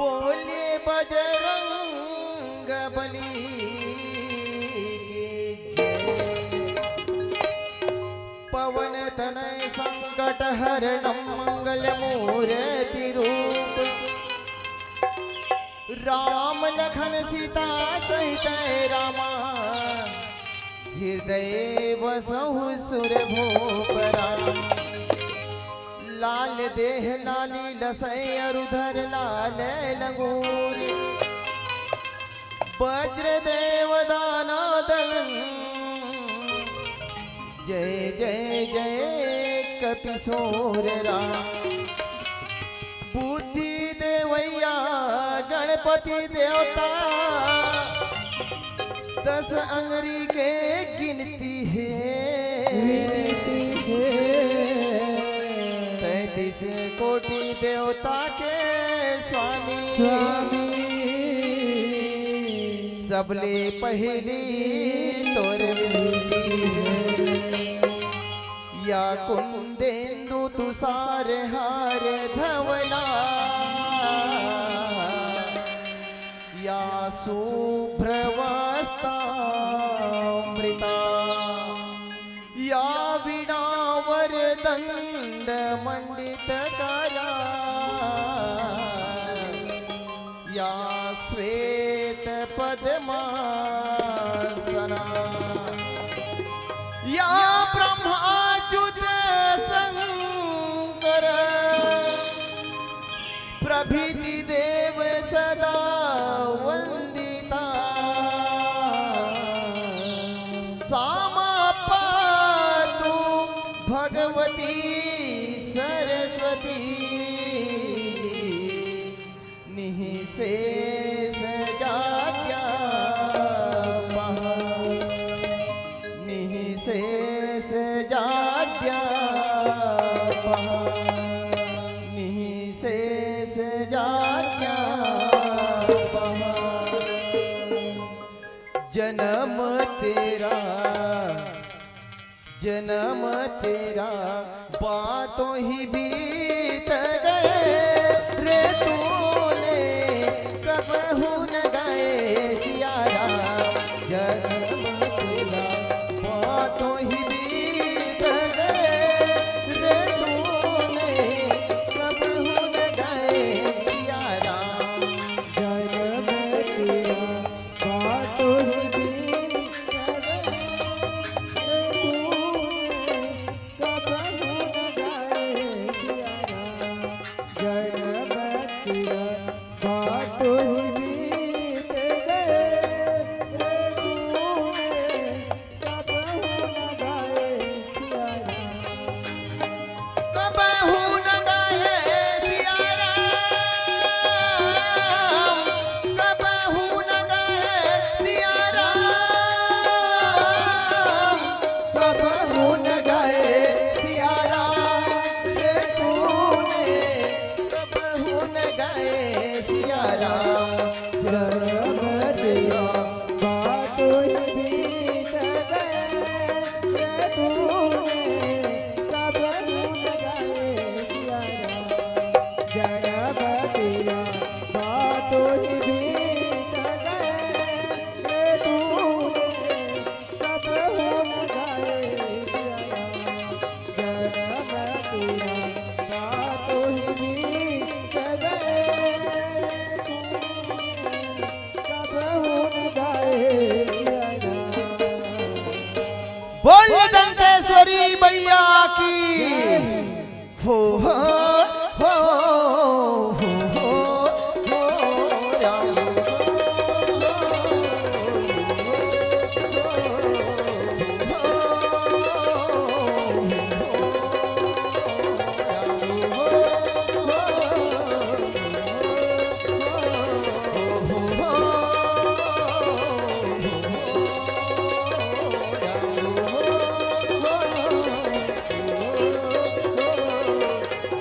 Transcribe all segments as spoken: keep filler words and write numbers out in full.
बोले बजरंग बली की जय। पवन तनय संकट हरणम मंगल मूर्ति रूप। राम लखन सीता सहित रामा। हृदय बसहु सुर भूप राम। लाल देह लाली लसै अरु धर लाल लंगूर। वज्र देव दाना दल। जय जय जय कपिसोर राम। बुद्धि देवैया गणपति देवता। दस अंगरी के गिनती हे। गिनती हे। तैंतीस कोटि देवता के स्वामी। स्वामी। सबले पहिली तोर रीति हे। या कुंदेंदु तुषार हार धवला। या शुभ्र वस्त्रामृता। या वीणा वरदंड मंडित करा। या श्वेत पद्मासना। या ब्रह्माच्युत शंकर। प्रभृति देव सदा वंदिता। सा मा पातु भगवती सरस्वती। निःशेष जाड्या पहा। निःशेष जाड्या पहा। निःशेष जाड्या पहा। जन्म तेरा, जन्म तेरा बातों ही बीत गए रे तूने, कबहू न गाए सिया राम। जन्म तेरा बातों ही बीत गए रे तूने, कबहू न गाए सिया राम। जन्म तेरा बातों ही बीत गए रे तूने, कबहू न गाए सिया राम। जन्म तेरा बातों ही बीत गए रे तूने, कबहू न गाए सिया राम। कबहू न गाए सिया राम। कबहू न गाए सिया राम। कबहू न गाए सिया राम। रे तूने कबहू न गाए सिया राम। जन्म तेरा बातों ही बीत गए रे तूने, कबहू न गाए सिया राम। जन्म तेरा बातों ही बीत गए रे तूने, कबहू न गाए सिया राम। जन्म तेरा बातों ही बीत गए रे तूने, कबहू न गाए सिया राम। बोल दंतेश्वरी मैया की। हो, हो, हो, हो, हो, राम।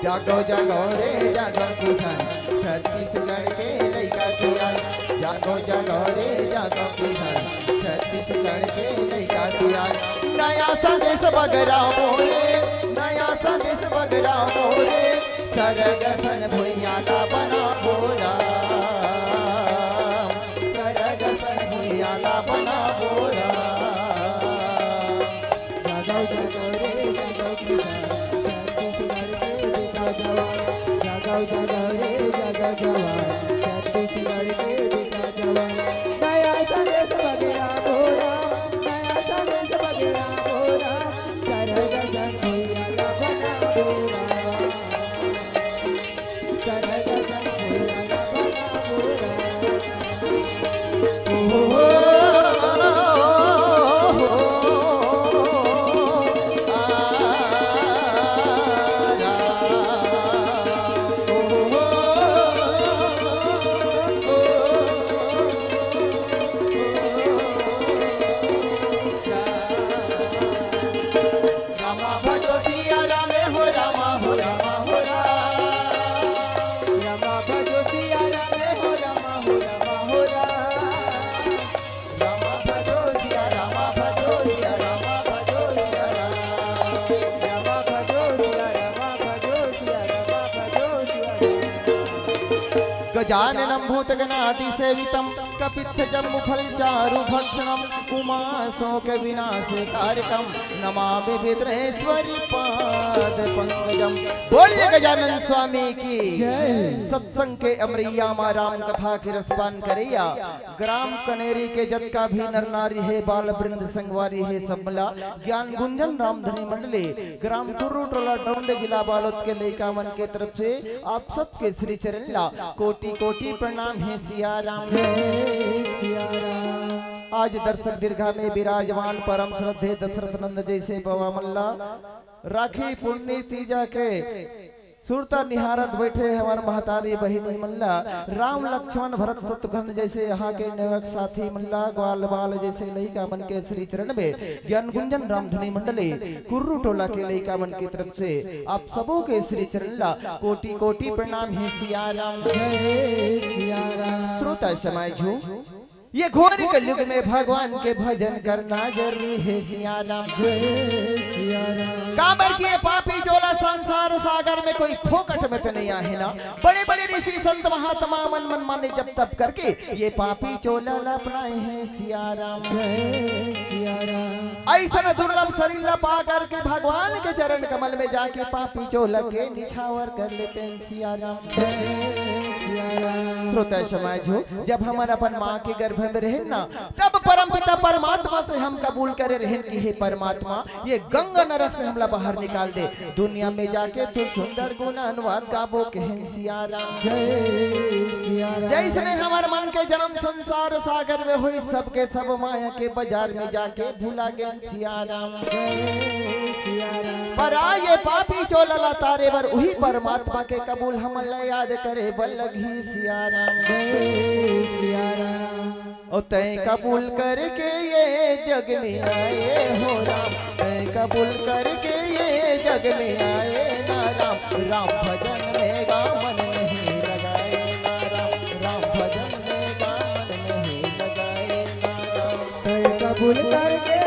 जागो जागो रे जागो किसान, छत्तीसगढ़ के लइका सियान। जागो जागो रे जागो किसान, छत्तीसगढ़ के लइका सियान। नया संदेश बगरा मोरे, नया संदेश बगरा मोरे, सरग सन भुइयां ला बना बोरा। गौरी जग जवान, छत्तीसगढ़ के दिशा जवान। नया संदेश बगेरा बोरा, नया संदेश बगेरा बोरा, सरग संग भैया ला बना बोरा। सरग संग भैया ला बना बोरा। रामा भजो सिया राम हो, रामा हो, रामा हो राम। रामा भजो सिया राम हो, रामा हो, रामा हो राम। रामा भजो सिया, रामा भजो सिया, रामा भजो सिया राम। रामा भजो सिया, रामा भजो सिया, रामा भजो सिया राम। गजाननं भूतगणादिसेवितं कपित्थजम्बूफलचारुभक्षणं उमाशोकविनाशकारकं नमामि विघ्नेश्वरी पाद पंकजम। बोलिए गजानन स्वामी की जय। सत्संग के अमरैया मा राम कथा के रसपान करैया ग्राम कनेरी के जतका भी नर नारी हे, बाल वृंद संगवारी हे, सब ला ज्ञान गुंजन रामधनी मंडली, ग्राम कुर्रू टोला डौंड, जिला बालोद के लइका मन के तरफ से आप सबके श्री चरण ला कोटि कोटि प्रणाम हे सिया राम। जय सिया राम। आज दर्शक दीर्घा में विराजमान परम श्रद्धे दशरथ नंद जैसे बाबा मन ला राखी पुन्नी तीजा के सुरता निहारत बैठे हमर महतारी बहिनी मन ला, राम लक्ष्मण भरत शत्रुघ्न जैसे यहाँ के नेवक साथी मन ला, ग्वाल बाल जैसे लइका मन के श्री चरण में ज्ञान गुंजन रामधनी मंडली कुर्रू टोला के लइका मन की तरफ से आप सबो के श्री चरण ला कोटि कोटि प्रणाम हे सिया राम। जय सिया राम। श्रोता समाज हो, ये घोर कलयुग में भगवान के भजन करना जरूरी हे सिया राम। जय सिया राम। काबर कि ये पापी चोला संसार सागर में कोई फोकट में तो नहीं आहे ना। बड़े बड़े ऋषि संत महात्मा मन, मन माने जप तप करके ये पापी चोला ला अपनाए हे सिया राम। जय सिया राम। ऐसन दुर्लभ शरीर ला पा करके भगवान के चरण कमल में जाके पापी चोला के निछावर कर लेते हैं सिया राम। जय सिया राम। श्रोता समाज हो, जब हमन अपन माँ के गर्भ में रहेन ना, तब परमपिता परमात्मा से हम कबूल करे रहेन कि हे परमात्मा, ये गंगा नरक से हमला बाहर निकाल दे। दुनिया में जाके तू सुंदर गुण अनुवाद गाबो कहेन सिया राम। जय सिया राम। जैसने हमर मन के जन्म संसार सागर में होई, सबके सब माया के बाजार में जाके भुला गेन सिया राम। जय सिया राम। पर आ ये पापी चोला ला तारे बर उही परमात्मा के कबूल हमन ला याद करे बर लगही सिया राम। जय सिया राम। ओ तैं कबूल करके ये जग में आए हो राम, तैं कबूल करके ये जग में आए ना राम। राम भजन में गा मन नहीं लगाए ना राम, राम भजन में गा मन नहीं लगाए ना राम। तैं कबूल करके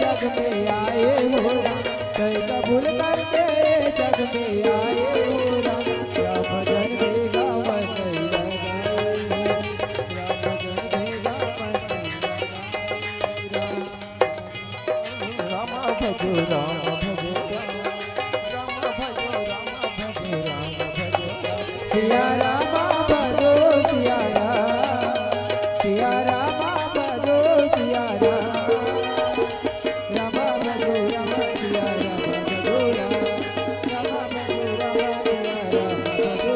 जग में आए हो राम, तैं कबूल करके जग में आए हो राम। राम भजन में गा मन नहीं लगाए हो राम, राम भजन में गा मन नहीं लगाए हो राम। राम भजो, राम भजो, राम, राम भजो, राम भजो, राम भजो, राम। सिया राम भजो, सिया राम, सिया राम भजो, सिया राम। राम भजो, राम, सिया राम भजो, राम, राम भजो, राम, सिया राम भजो,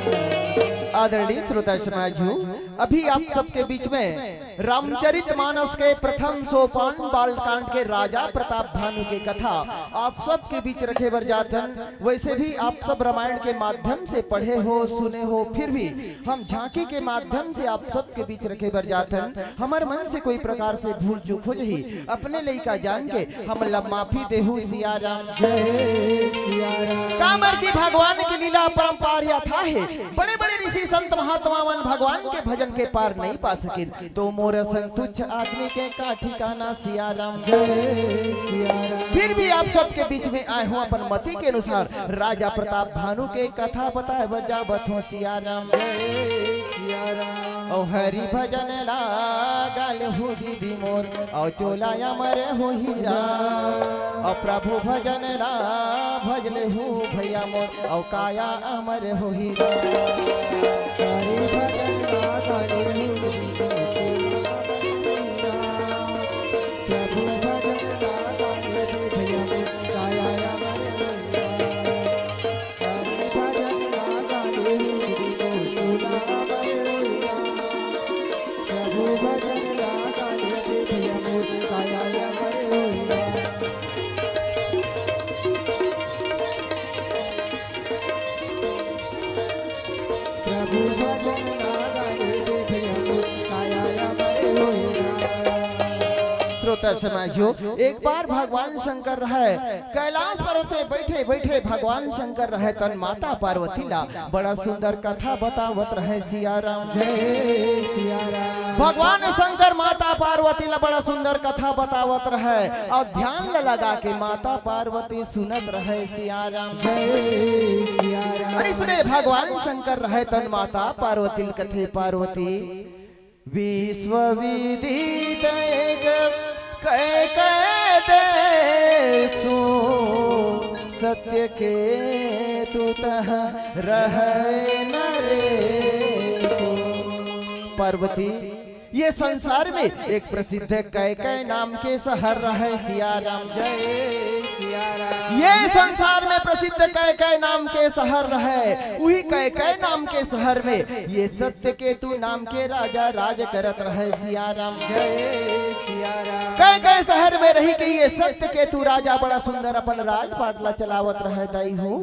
राम। आदरणीय श्रोता समाज हो, अभी आप सबके बीच में रामचरित मानस के प्रथम सोपान बालकांड के राजा प्रताप भानु के कथा आप सबके बीच रखे बर जाथन। वैसे भी आप सब रामायण के माध्यम से पढ़े हो, सुने हो, फिर भी हम झांकी के माध्यम से आप सबके बीच रखे बर जाथन। हमर मन से कोई प्रकार से भूल चूक हो जही, अपने लइका जान के हमन ला माफी देहू सिया राम। जय सिया राम। काबर कि भगवान के लीला अपरंपार अथाह हे। बड़े बड़े ऋषि संत महात्मा मन भगवान के भजन के पार नहीं पा सकिन। तो मोर मोर असन तुच्छ आदमी के का ठिकाना सिया राम। जय सिया राम। फिर भी आप सबके बीच में आए हूँ अपन मति के अनुसार राजा प्रताप भानु के कथा बताए बर जावत हूँ सिया राम। जय सिया राम। ओ हरि भजन ला गाले हूँ दीदी मोर, ओ चोला अमर हो हीरा, ओ प्रभु भजन ला भजले हूँ भैया मोर, ओ काया अमर हो हीरा। हरि भजन ला गाले हूँ दीदी मोर, प्रभु भजन ला गाले हूँ भैया मोर, काया अमर हो हीरा। श्रोता समाजियो, एक बार भगवान शंकर रहे कैलाश पर्वत में बैठे बैठे भगवान शंकर रहे तन माता पार्वती ला बड़ा सुंदर कथा बतावत रहे सिया राम। जय सिया राम। भगवान शंकर माता पार्वती ला बड़ा सुंदर कथा बतावत रहे और ध्यान ला लगा के माता पार्वती सुनत रहे सिया राम। जय सिया राम। अरे सुने भगवान शंकर रहे तन माता पार्वती ल कथे पार्वती विश्व विदित एक कैकय देसु सत्य केतु तह रहै नरेसु। पार्वती, ये संसार में एक प्रसिद्ध कैकय नाम के शहर रहे सिया राम। जय सिया राम। ये संसार में प्रसिद्ध कैकय नाम के शहर रहे, उही कैकय नाम के शहर में ये सत्य केतु नाम के राजा राज करत रहे सिया राम। जय सिया राम। कैकय शहर में रही के ये सत्य केतु राजा बड़ा सुंदर अपन राजपाट ला चलावत रहे दाई हो।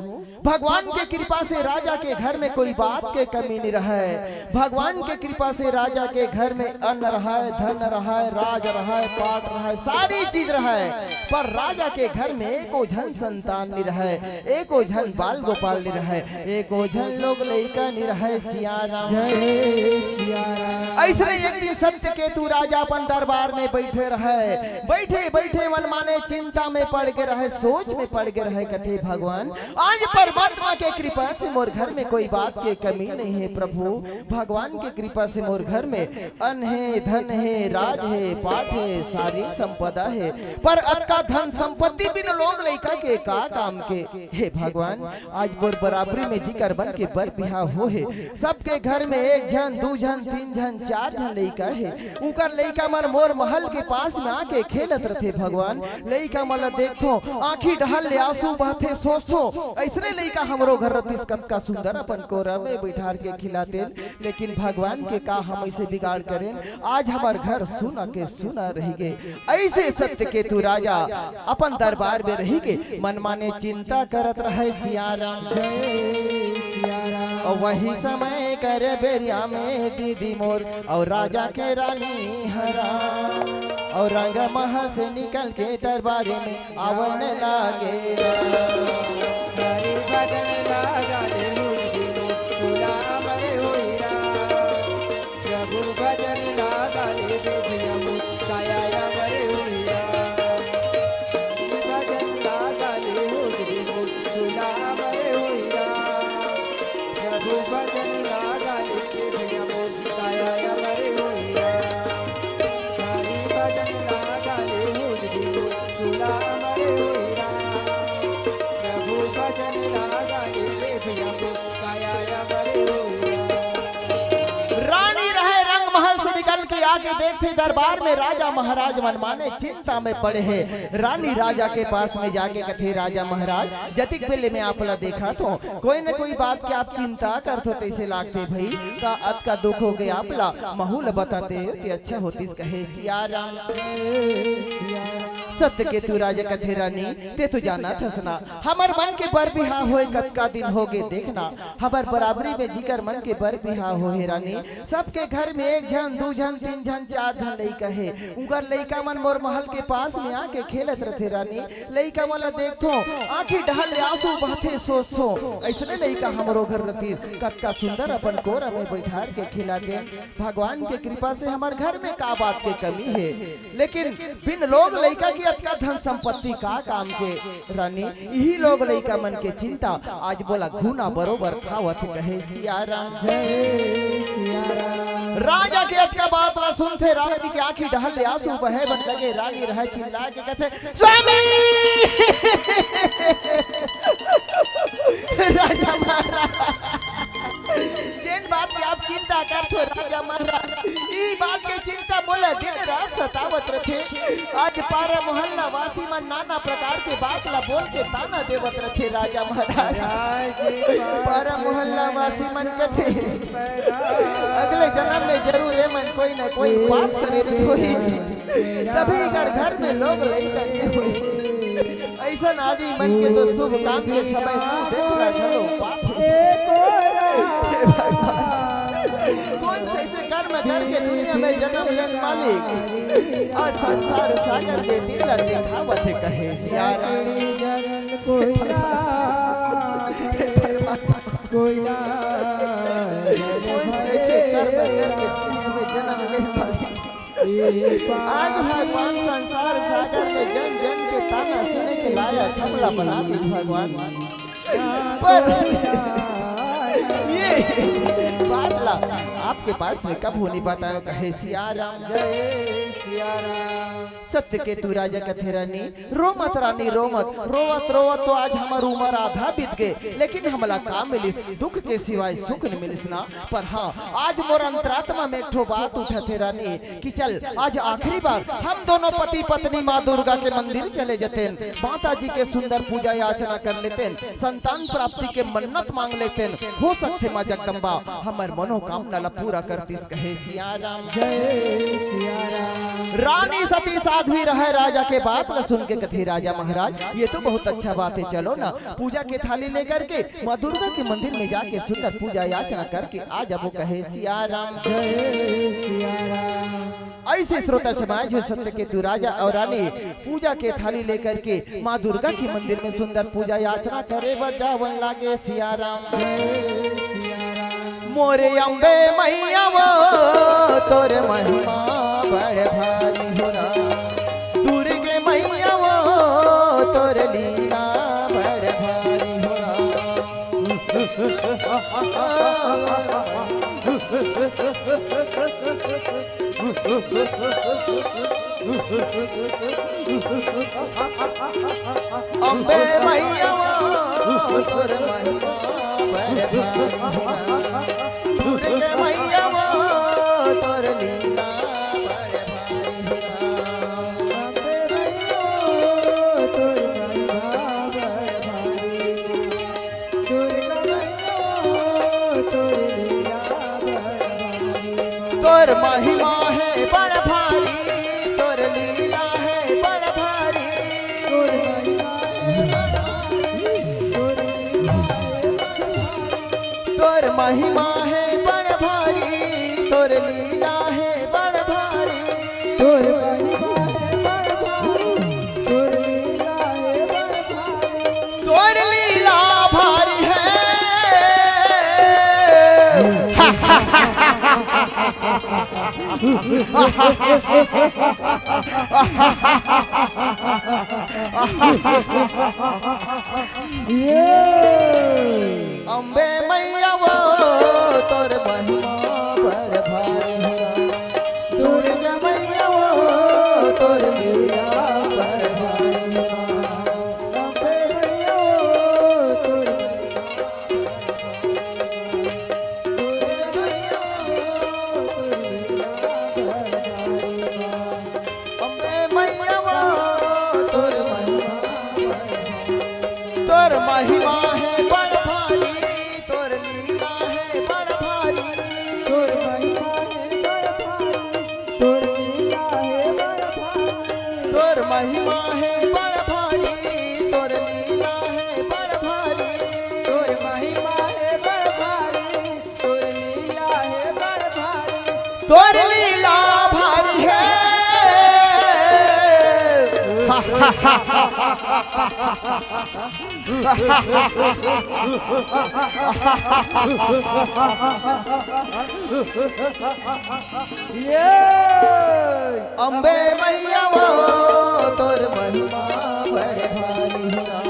भगवान के कृपा से राजा के घर में कोई बात के कमी नहीं रहे। भगवान के कृपा से राजा के घर में अन्न रहे, धन रहे, राज रहे, पाट रहे, सारी चीज रहे, पर राजा के घर में एको झन संतान नहीं रहे, एको झन बाल गोपाल नहीं रहे, एको झन लोग लइका नहीं रहे सिया राम। जय सिया राम। ऐसने एक दिन सत्य केतु राजा अपन दरबार में बैठे रहे, बैठे बैठे मन माने चिंता में पड़ के रहे, सोच में पड़ के रहे, कथे भगवान आज परमात्मा के कृपा से मोर घर में कोई बात के कमी नहीं है प्रभु। भगवान के कृपा से मोर घर में अन्न है, धन है, राज है, पाट है, सारी संपदा है, पर अतका धन संपत्ति बिन लोग लइका के का काम के? हे भगवान, आज मोर बराबरी में जिकर मन के बर बिहाव हो हे, सबके घर में एक झन, दू झन, तीन झन, चार झन लइका हे, उकर लइका मन मोर महल के पास में आके खेलत रथे भगवान। लइका मन ल देखथों, आँखी डहर ले आंसू बहथे, सोचथों, "अइसने लइका हमरो घर रतिस, कतका सुंदर अपन कोरा में बैठार के खिलातेन।" लेकिन भगवान के का हम अइसे बिगाड़ करेन, आज हमर घर सुना के सुना रहि गे। अइसे सत्य केतु राजा अपन दरबार में रहि के मन माने चिंता करत रहे सिया राम। जय सिया राम। और वही समय कर बेरिया में दीदी मोर और राजा के रानी हरा और रंग महल से निकल के दरबार में आवन लागे। हरि भजन लागा ले मुरली मुकुला मरे होई राम। प्रभु भजन लागा ले देख यमु काया मरे होई राम। हरि भजन लागा ले मुरली मुकुला मरे होई राम। प्रभु भजन लागा ले देख यमु काया मरे होई राम। हरि भजन लागा ले मुरली मुकुला मरे होई राम। प्रभु भजन लागा ले देख यमु काया मरे होई राम। रानी रहे रंग महल से निकल के आके देखथे दरबार में राजा महाराज मन माने चिंता में पड़े हे। रानी राजा के पास में जाके कथे, "राजा महाराज, जतिक बेले में आप ला देखत हों, कोई न कोई बात के आप चिंता करथो तइसे लागथे भई, का अतका दुख हो गे आप ला? महू ला बताते ते अच्छा होतिस," कहे सिया राम। सत्यकेतु राजा कथे, रानी, ते तो जानत हस ना, हमर मन के बर बिहाव होय कतका दिन होगे। देख ना, हमर बराबरी में जिकर मन के बर बिहाव होहे रानी, सबके घर में एक झन, दू झन, तीन झन, चार झन लइका हे। उंकर लइका मन मोर महल के पास में आके खेलत रथे रानी। लइका मन ला देखथों, आंखी डहर ले आंसू बहथे, सोचथों, अइसने लइका हमरो घर रतिस, कतका सुंदर अपन कोरा में बइठार के खिलातेन। भगवान के कृपा से हमर घर में का बात के कमी हे, लेकिन बिन लोग लइका के अतका धन संपत्ति का काम के रानी, इही लोग लइका मन के चिंता आज मोला घुना बरोबर खावत हे, कहे सिया राम। राजा के अतका बात ला सुनथे, रानी के आंखी डहर ले आंसू बहे बर लगे। रानी रहय चिल्ला के कथे, स्वामी! राजा महाराज, जेन बात के आप चिंता करथो राजा महाराज, ई बात के चिंता मोला दिन रात सतावत रथे। आज पारा मोहल्ला वासी मन नाना प्रकार के बात ला बोल के ताना देवत रथे राजा महाराज। पारा मोहल्ला वासी मन कथे, अगले जन्म में जरूर ए मन कोई ना कोई पाप करे होही, तभी कर घर में लोग लइका के होही। अइसन आदमी मन के तो शुभ काम के समय तू देख रहा घलो पाप हे। हे भगवान, कोन से ऐसे कर्म करके दुनिया में जन्म लेन मालिक, आज संसार सागर में दिल ला दिखावत हे, कहे सिया राम। कोन से ऐसे कर्म करके दुनिया में जन्म लेन मालिक, आज भगवान संसार सागर में जन जन के ताना सुने के लायक हमला बना दे भगवान। पर ये बात ला आपके पास में कभू नहीं बतायो, कहे सिया राम। जय सिया राम। सत्यकेतु राजा कथे, रानी, रो मत रानी, रो मत। रोवत रोवत तो आज हमर उमर आधा बीत गे, लेकिन हमला का मिलिस? दुख के सिवाय सुख न मिलिस ना। पर हाँ, आज मोर अंतरात्मा में एक ठो बात उठत हे रानी, कि चल आज आखिरी बार हम दोनों पति पत्नी माँ दुर्गा के मंदिर चले जतेन, माता जी के सुंदर पूजा याचना कर लेतेन, संतान प्राप्ति के मन्नत मांग लेतेन। हो सकथे माँ जगदम्बा हमर मनोकामना ला पूरा करतिस, कहे सिया राम। जय सिया राम। रानी सती साध्वी रहय, राजा के बात ला सुन के कथे, राजा महाराज, ये तो बहुत अच्छा बात है, चलो ना पूजा के थाली लेकर के माँ दुर्गा के मंदिर में जाके सुंदर पूजा याचना करके आ जाबो, कहे सिया राम। जय सिया राम। ऐसे श्रोता समाज हो, सत्यकेतु राजा और रानी पूजा के थाली लेकर के माँ दुर्गा के मंदिर में सुंदर पूजा याचना करे बर जावन लागे सिया राम। मोरे अम्बे मैया वो तोर महिमा बड़ भारी हो राम। दुर्गे मैया वो तोर लीला बड़ भारी हो राम। अम्बे मैया वो तोर महिमा बड़ भारी हो राम। दुर्गे मैया वो तोर लीला बड़ भारी हो राम। अम्बे मैया वो तोर महिमा बड़ भारी हो राम। दुर्गा मैया वो तोर लीला बड़ भारी हो। तोर महिमा हे बड़ भारी, तोर लीला हे बड़ भारी। तोर महिमा हे बड़ भारी, तोर लीला हे बड़ भारी। तोर महिमा हे बड़ भारी, तोर लीला हे बड़ भारी। तोर महिमा हे बड़ भारी, तोर लीला हे बड़ भारी। तोर लीला भारी हे। अम्बे मैया वो तोर महिमा बड़ भारी हो राम। दुर्गा मैया वो तोर लीला बड़ भारी हो राम। अम्बे मैया वो तोर अम्बे मैया वो तोर महिमा, तोर महिमा हे बड़ भारी, तोर लीला हे बड़ भारी। तोर लीला भारी हे। ये अम्बे मैया वो, तोर महिमा बड़े भारी हो राम।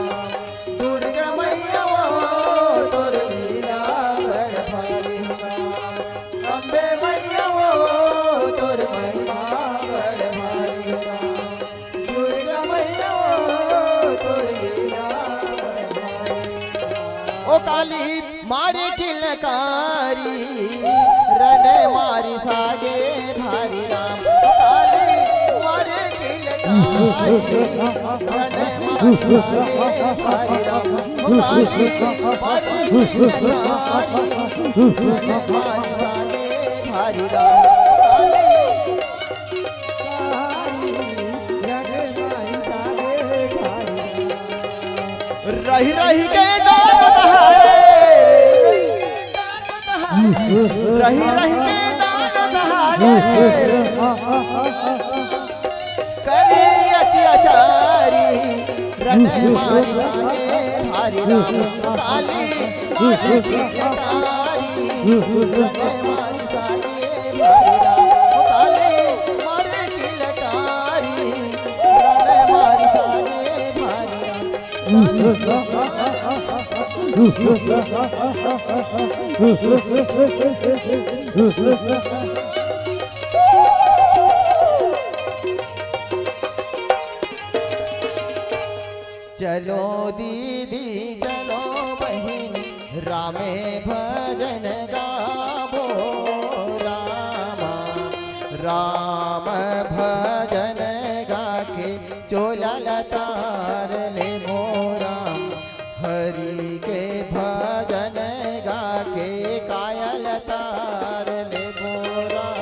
दुर्गा मैया वो, तोर लीला बड़े भारी हो राम। अम्बे मैया वो, तोर महिमा बड़े भारी हो राम। दुर्गा मैया वो, तोर लीला बड़े भारी हो राम। ओ काली मारे किलकारी, रने मारी सागे भारी राम। ओ काली मारे किलकारी, रने मारी सागे भारी राम। ओ काली मारे किलकारी, रने मारी सागे भारी राम। रहि रहि के दान दहाड़े, रहि रहि के दान दहाड़े, करे अत्याचारी, रने मारी सागे भारी राम। काली मारे किलकारी, रने मारी सागे भारी राम। काली मारे किलकारी, रने मारी सागे भारी राम। चलो दीदी, चलो बहिनी, रामे भजन गाबो रामा। राम भजन गाके चोला ल तार लेबो राम। हरि के भजन गाके काया ल तार लेबो राम।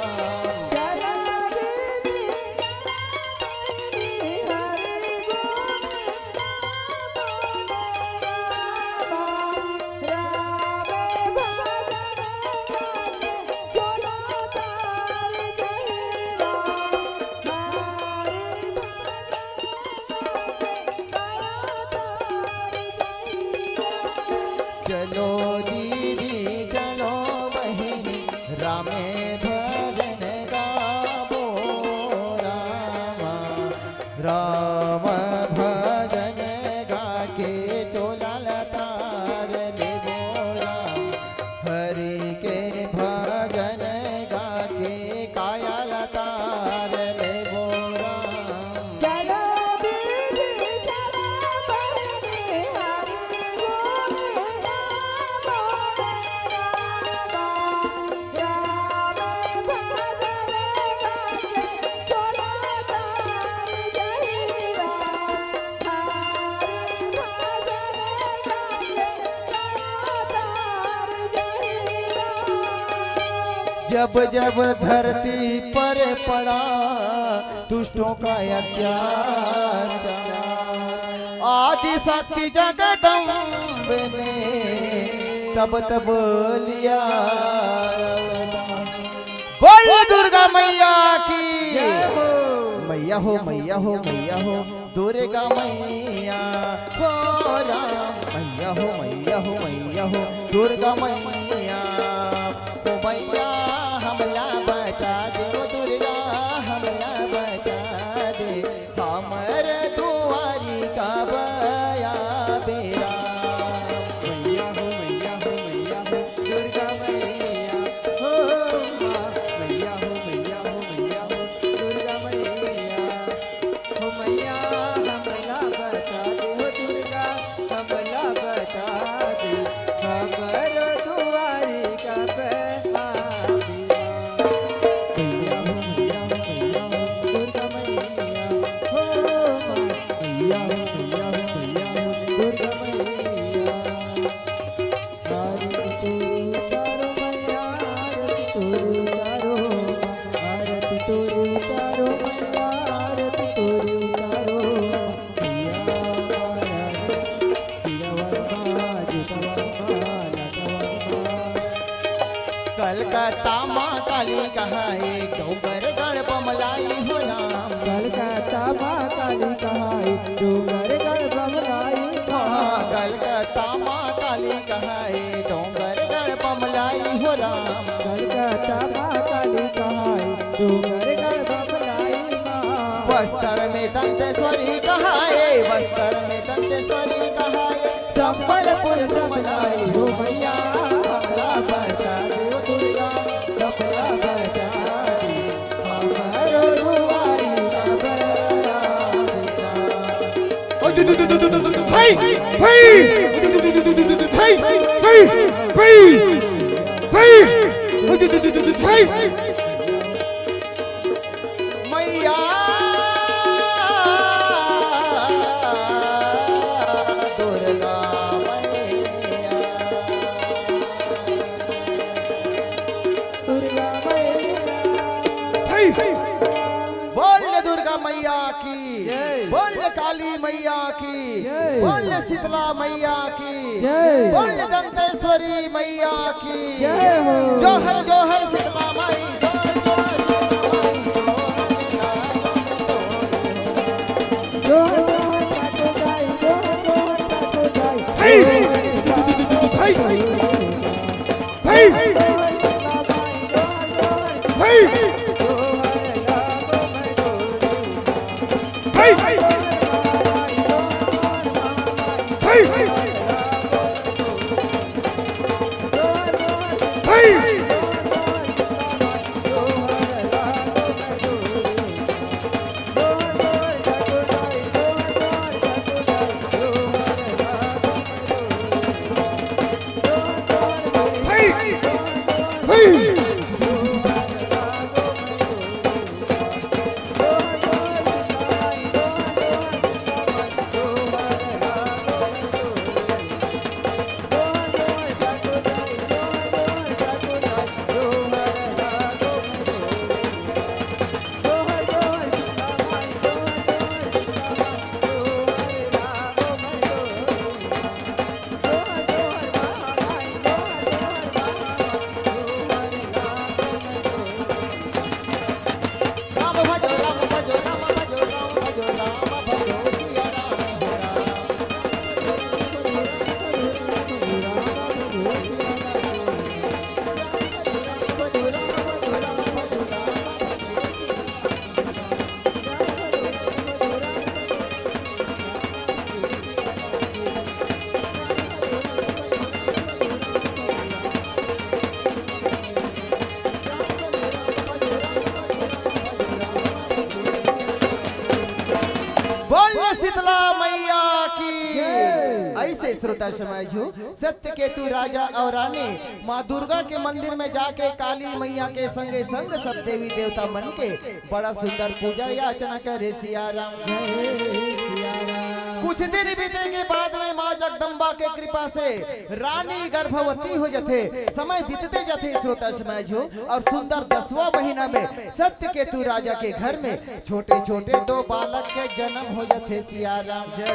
चलो दीदी, चलो बहिनी, रामे भजन गाबो रामा। राम भजन गाके चोला ल तार लेबो राम। हरि के भजन गाके काया ल तार लेबो राम। जब जब धरती पर पड़ा दुष्टों का अत्याचार, आदि शक्ति जगदम्ब ने तब तब लिया। बोल दुर्गा मैया की। जय हो। मैया हो, मैया हो, मैया हो, दुर्गा मैया हो राम। मैया हो, मैया हो, मैया हो, दुर्गा मैया। ओ मैया हमला बचा दे, ओ दुर्गा हमला बचा दे। हमर दुआरी का बया बेरा। मैया हो, मैया हो, मैया हो, दुर्गा मैया। हो माँ, मैया हो, मैया हो, मैया हो, दुर्गा मैया। हो मैया, हमला बचा दे, हो दुर्गा, हमला बचा दे। हमर दुआरी का बया बेरा। मैया हो, मैया हो, मैया हो, दुर्गा मैया। हो माँ, मैया हो, मैया हो, मैया हो, दुर्गा मैया। आरती तोरे उतारो मैया, आरती तोरे उतारो माँ, आरती तोरे उतारो मैया, आरती तोरे उतारो। मैया माँ, आरती, सिरवा माँ, जूतवा माँ, लटवा माँ। कल कलकत्ता माँ काली कहाए, डोंगरगढ़ बमलाई हो राम। कलकत्ता माँ काली कहाए, डोंगरगढ़ बमलाई। हाँ, कलकत्ता माँ काली कहाए, डोंगरगढ़ बमलाई हो राम। कलकत्ता माँ काली कहाए, डोंगरगढ़ बमलाई माँ। बस्तर में दंतेश्वरी कहाए, बस्तर में दंतेश्वरी कहाए, संबलपुर समलाई हो मैया, हमला बचा देव दुर्गा, हमला बचा दे, हमरो दुआरी का बड़ा बेटा। मैया दुर्गा मैया। दुर्गा मैया। बोल दुर्गा मैया की। जय। बोल काली मैया की। जय। बोल शीतला मैया की। जय। बोल दंतेश्वरी मैया की। जय हो। जोहर जोहर शीतला माई, जोहर जोहर शीतला माई, जोहर जोहर ठाकुर दाई, जोहर जोहर ठाकुर दाई। हे। हे। बोल शीतला मैया की। जय। ऐसे श्रोता समाज हो, सत्य केतु राजा और रानी माँ दुर्गा के मंदिर में जाके काली मैया के संगे संग सब देवी देवता मन के बड़ा सुंदर पूजा याचना करे सिया राम। कुछ दिन बीते के बाद में माँ जगदम्बा के कृपा से रानी गर्भवती हो जथे। समय बीतते जथे श्रोता समाज हो, और सुंदर दसवां महीना में सत्य केतु राजा के घर में छोटे छोटे दो बालक के जन्म हो जथे सिया राम। जय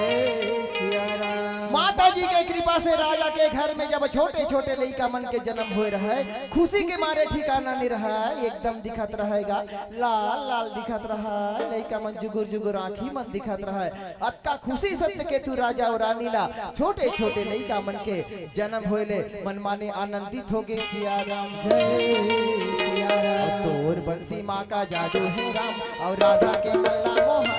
सिया राम। माता जी के कृपा से राजा के घर में जब छोटे छोटे लइका मन के जन्म होए रहे, खुशी के मारे ठिकाना नहीं रहा, एकदम दिखत रहेगा, लाल लाल दिखत रहा, लइका मन जुगुर जुगुर आँखी मन दिखत रहा। अतका खुशी सत्य केतु राजा और रानी ला छोटे छोटे लइका मन के जन्म होए ले मनमाने आनंदित हो गए सिया राम। जय सिया राम। तोर बंसी माँ का जादू है राम, और राधा के मल्ला मोहन।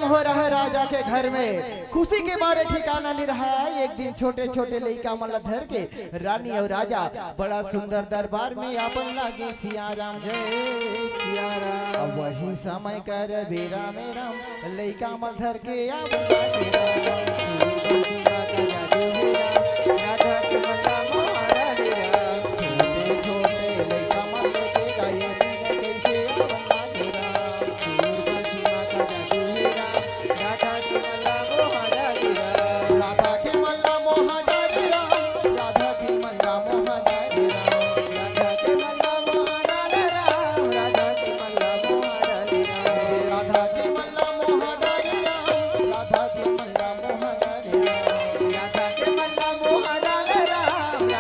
हो रहा है राजा के घर में, खुशी के मारे ठिकाना नहीं रहा है। एक दिन छोटे छोटे लइका मन ला धर के रानी अउ राजा बड़ा सुंदर दरबार में आपन लागे सिया राम। जय सिया राम। अब वही समय कर बेरा में राम लइका मन धर के आपन लागे राम। राधा के मन ला मोहा डाले राम। छोटे छोटे लइका मन लेके गाए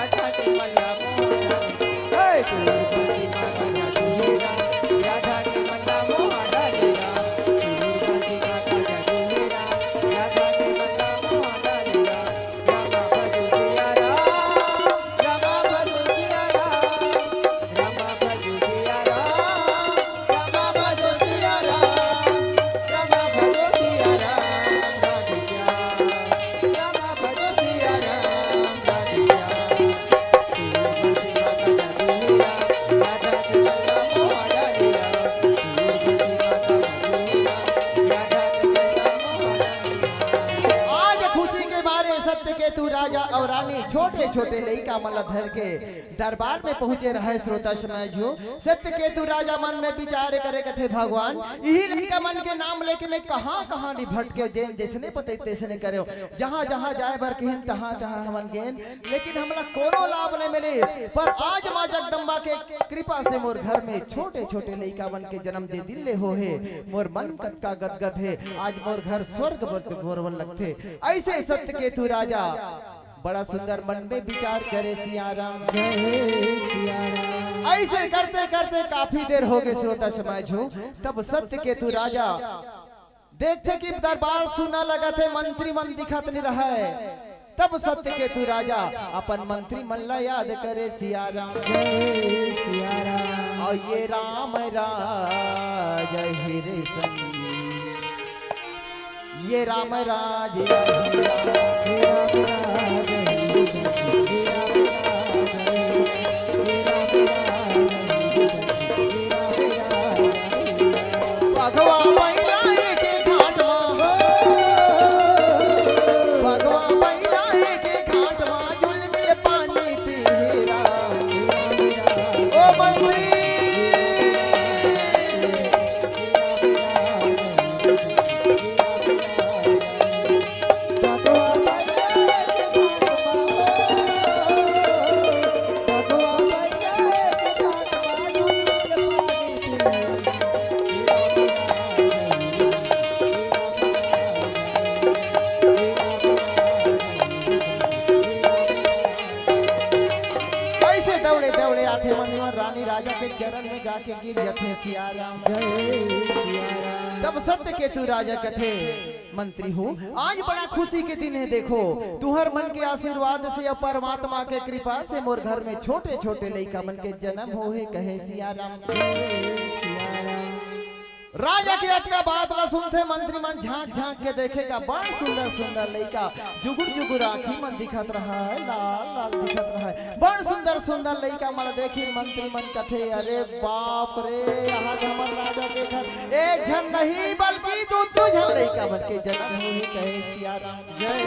कइसे आपन लागे राम। आज खुशी के मारे सत्यकेतु राजा अउ रानी छोटे छोटे लइका मन ला धर के दरबार में पहुंचे रहे। श्रोता समाज हो, सत्यकेतु राजा मन में विचार करे कथे, भगवान, इही लइका मन के नाम लेके मैं कहां कहां नि भटके, जेन जइसने पते तइसने करे, जहां जहां जाए बर कहिन तहां तहां हमन गेन, लेकिन हमला कोनो लाभ नहीं मिले। पर आज मां जगदम्बा के कृपा से मोर घर में छोटे छोटे लइका मन के जन्म जे दिन ले हो हे, मोर मन कतका गदगद हे। आज मोर घर स्वर्ग बर बोरवन लगथे। अइसे सत्यकेतु राजा बड़ा सुंदर मन में विचार करे सिया राम। जय सिया राम। अइसे करते करते काफी देर हो गे श्रोता समाज हो, तब सत्यकेतु राजा देखथे कि दरबार सुना लगत हे, मंत्री मन दिखत नि रहय। तब सत्यकेतु राजा अपन मंत्री मन ला याद करे सिया राम। जय सिया राम। अउ ये राम राज हिरे संगी, ये राम राज, ये राम राज, ये राम राज, ये राम राज, ये राम राज। भगवा बैला एके घाट मा, भगवा बैला एके घाट मा, जुलमिल पानी पीही राम। ओ मंत्री। अइसे दौड़े दौड़े आथे मन, रानी राजा के चरण में जाके गिर जाथे। सिया राम। जय सिया राम। तब सत्यकेतु राजा कथे, मंत्री हो, आज बड़ा खुशी के दिन हे। देखो, तुहर मन के आशीर्वाद से अउ परमात्मा के कृपा से मोर घर में छोटे छोटे लइका मन के जन्म हो हे, कहे सिया राम। राजा के अतका बात ला सुनथे, मंत्री मन झांक झांक के देखे का, बड़ सुंदर सुंदर लइका, जुगुर जुगुर आँखी मन दिखत रहय, लाल लाल दिखत रहय। बड़ सुंदर सुंदर लइका मन देखिन, मंत्री मन कथे, अरे बाप रे, आज हमर राजा के घर एक झन नहीं बल्कि दू दू झन लइका मन के जन्म होही, कहे सिया राम। जय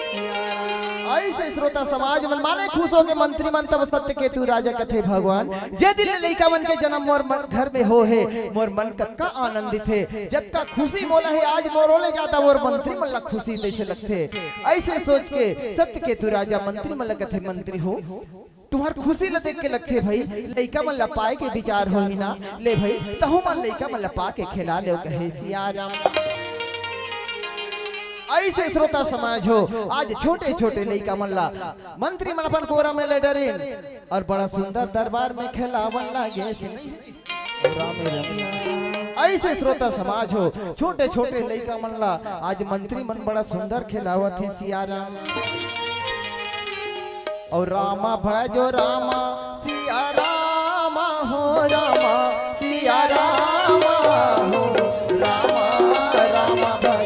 सिया राम। अइसे श्रोता समाज मन माने खुश होके मंत्री मन तब सत्यकेतु राजा कथे, भगवान, जे दिन ले लइका मन के जन्म मोर मन, घर में हो हे, मोर मन कतका आनंदित हे, जतका खुशी मोला हे, आज मोरो ले ज्यादा मोर मंत्री मन ला खुशी तइसे लगथे। अइसे सोच के सत्यकेतु राजा मंत्री मन ला कथे, मंत्री हो, तुहर खुशी ला देख के लगथे भई, लइका मन ला पाए के विचार होही ना। ले भई, तहू मन लइका मन ला पा के खेला लेव, कहे सिया राम। अइसे श्रोता समाज हो, आज छोटे छोटे लइका मन ला मंत्री मन अपन कोरा में ले डरिन अउ बड़ा सुंदर दरबार में खेलावन लागे से। अइसे श्रोता समाज हो, छोटे छोटे लइका मन ला आज मंत्री मन बड़ा सुंदर खेलावत हे सिया राम। अउ रामा भजो रामा सिया रामा हो, रामा सिया रामा हो, रामा रामा भजो।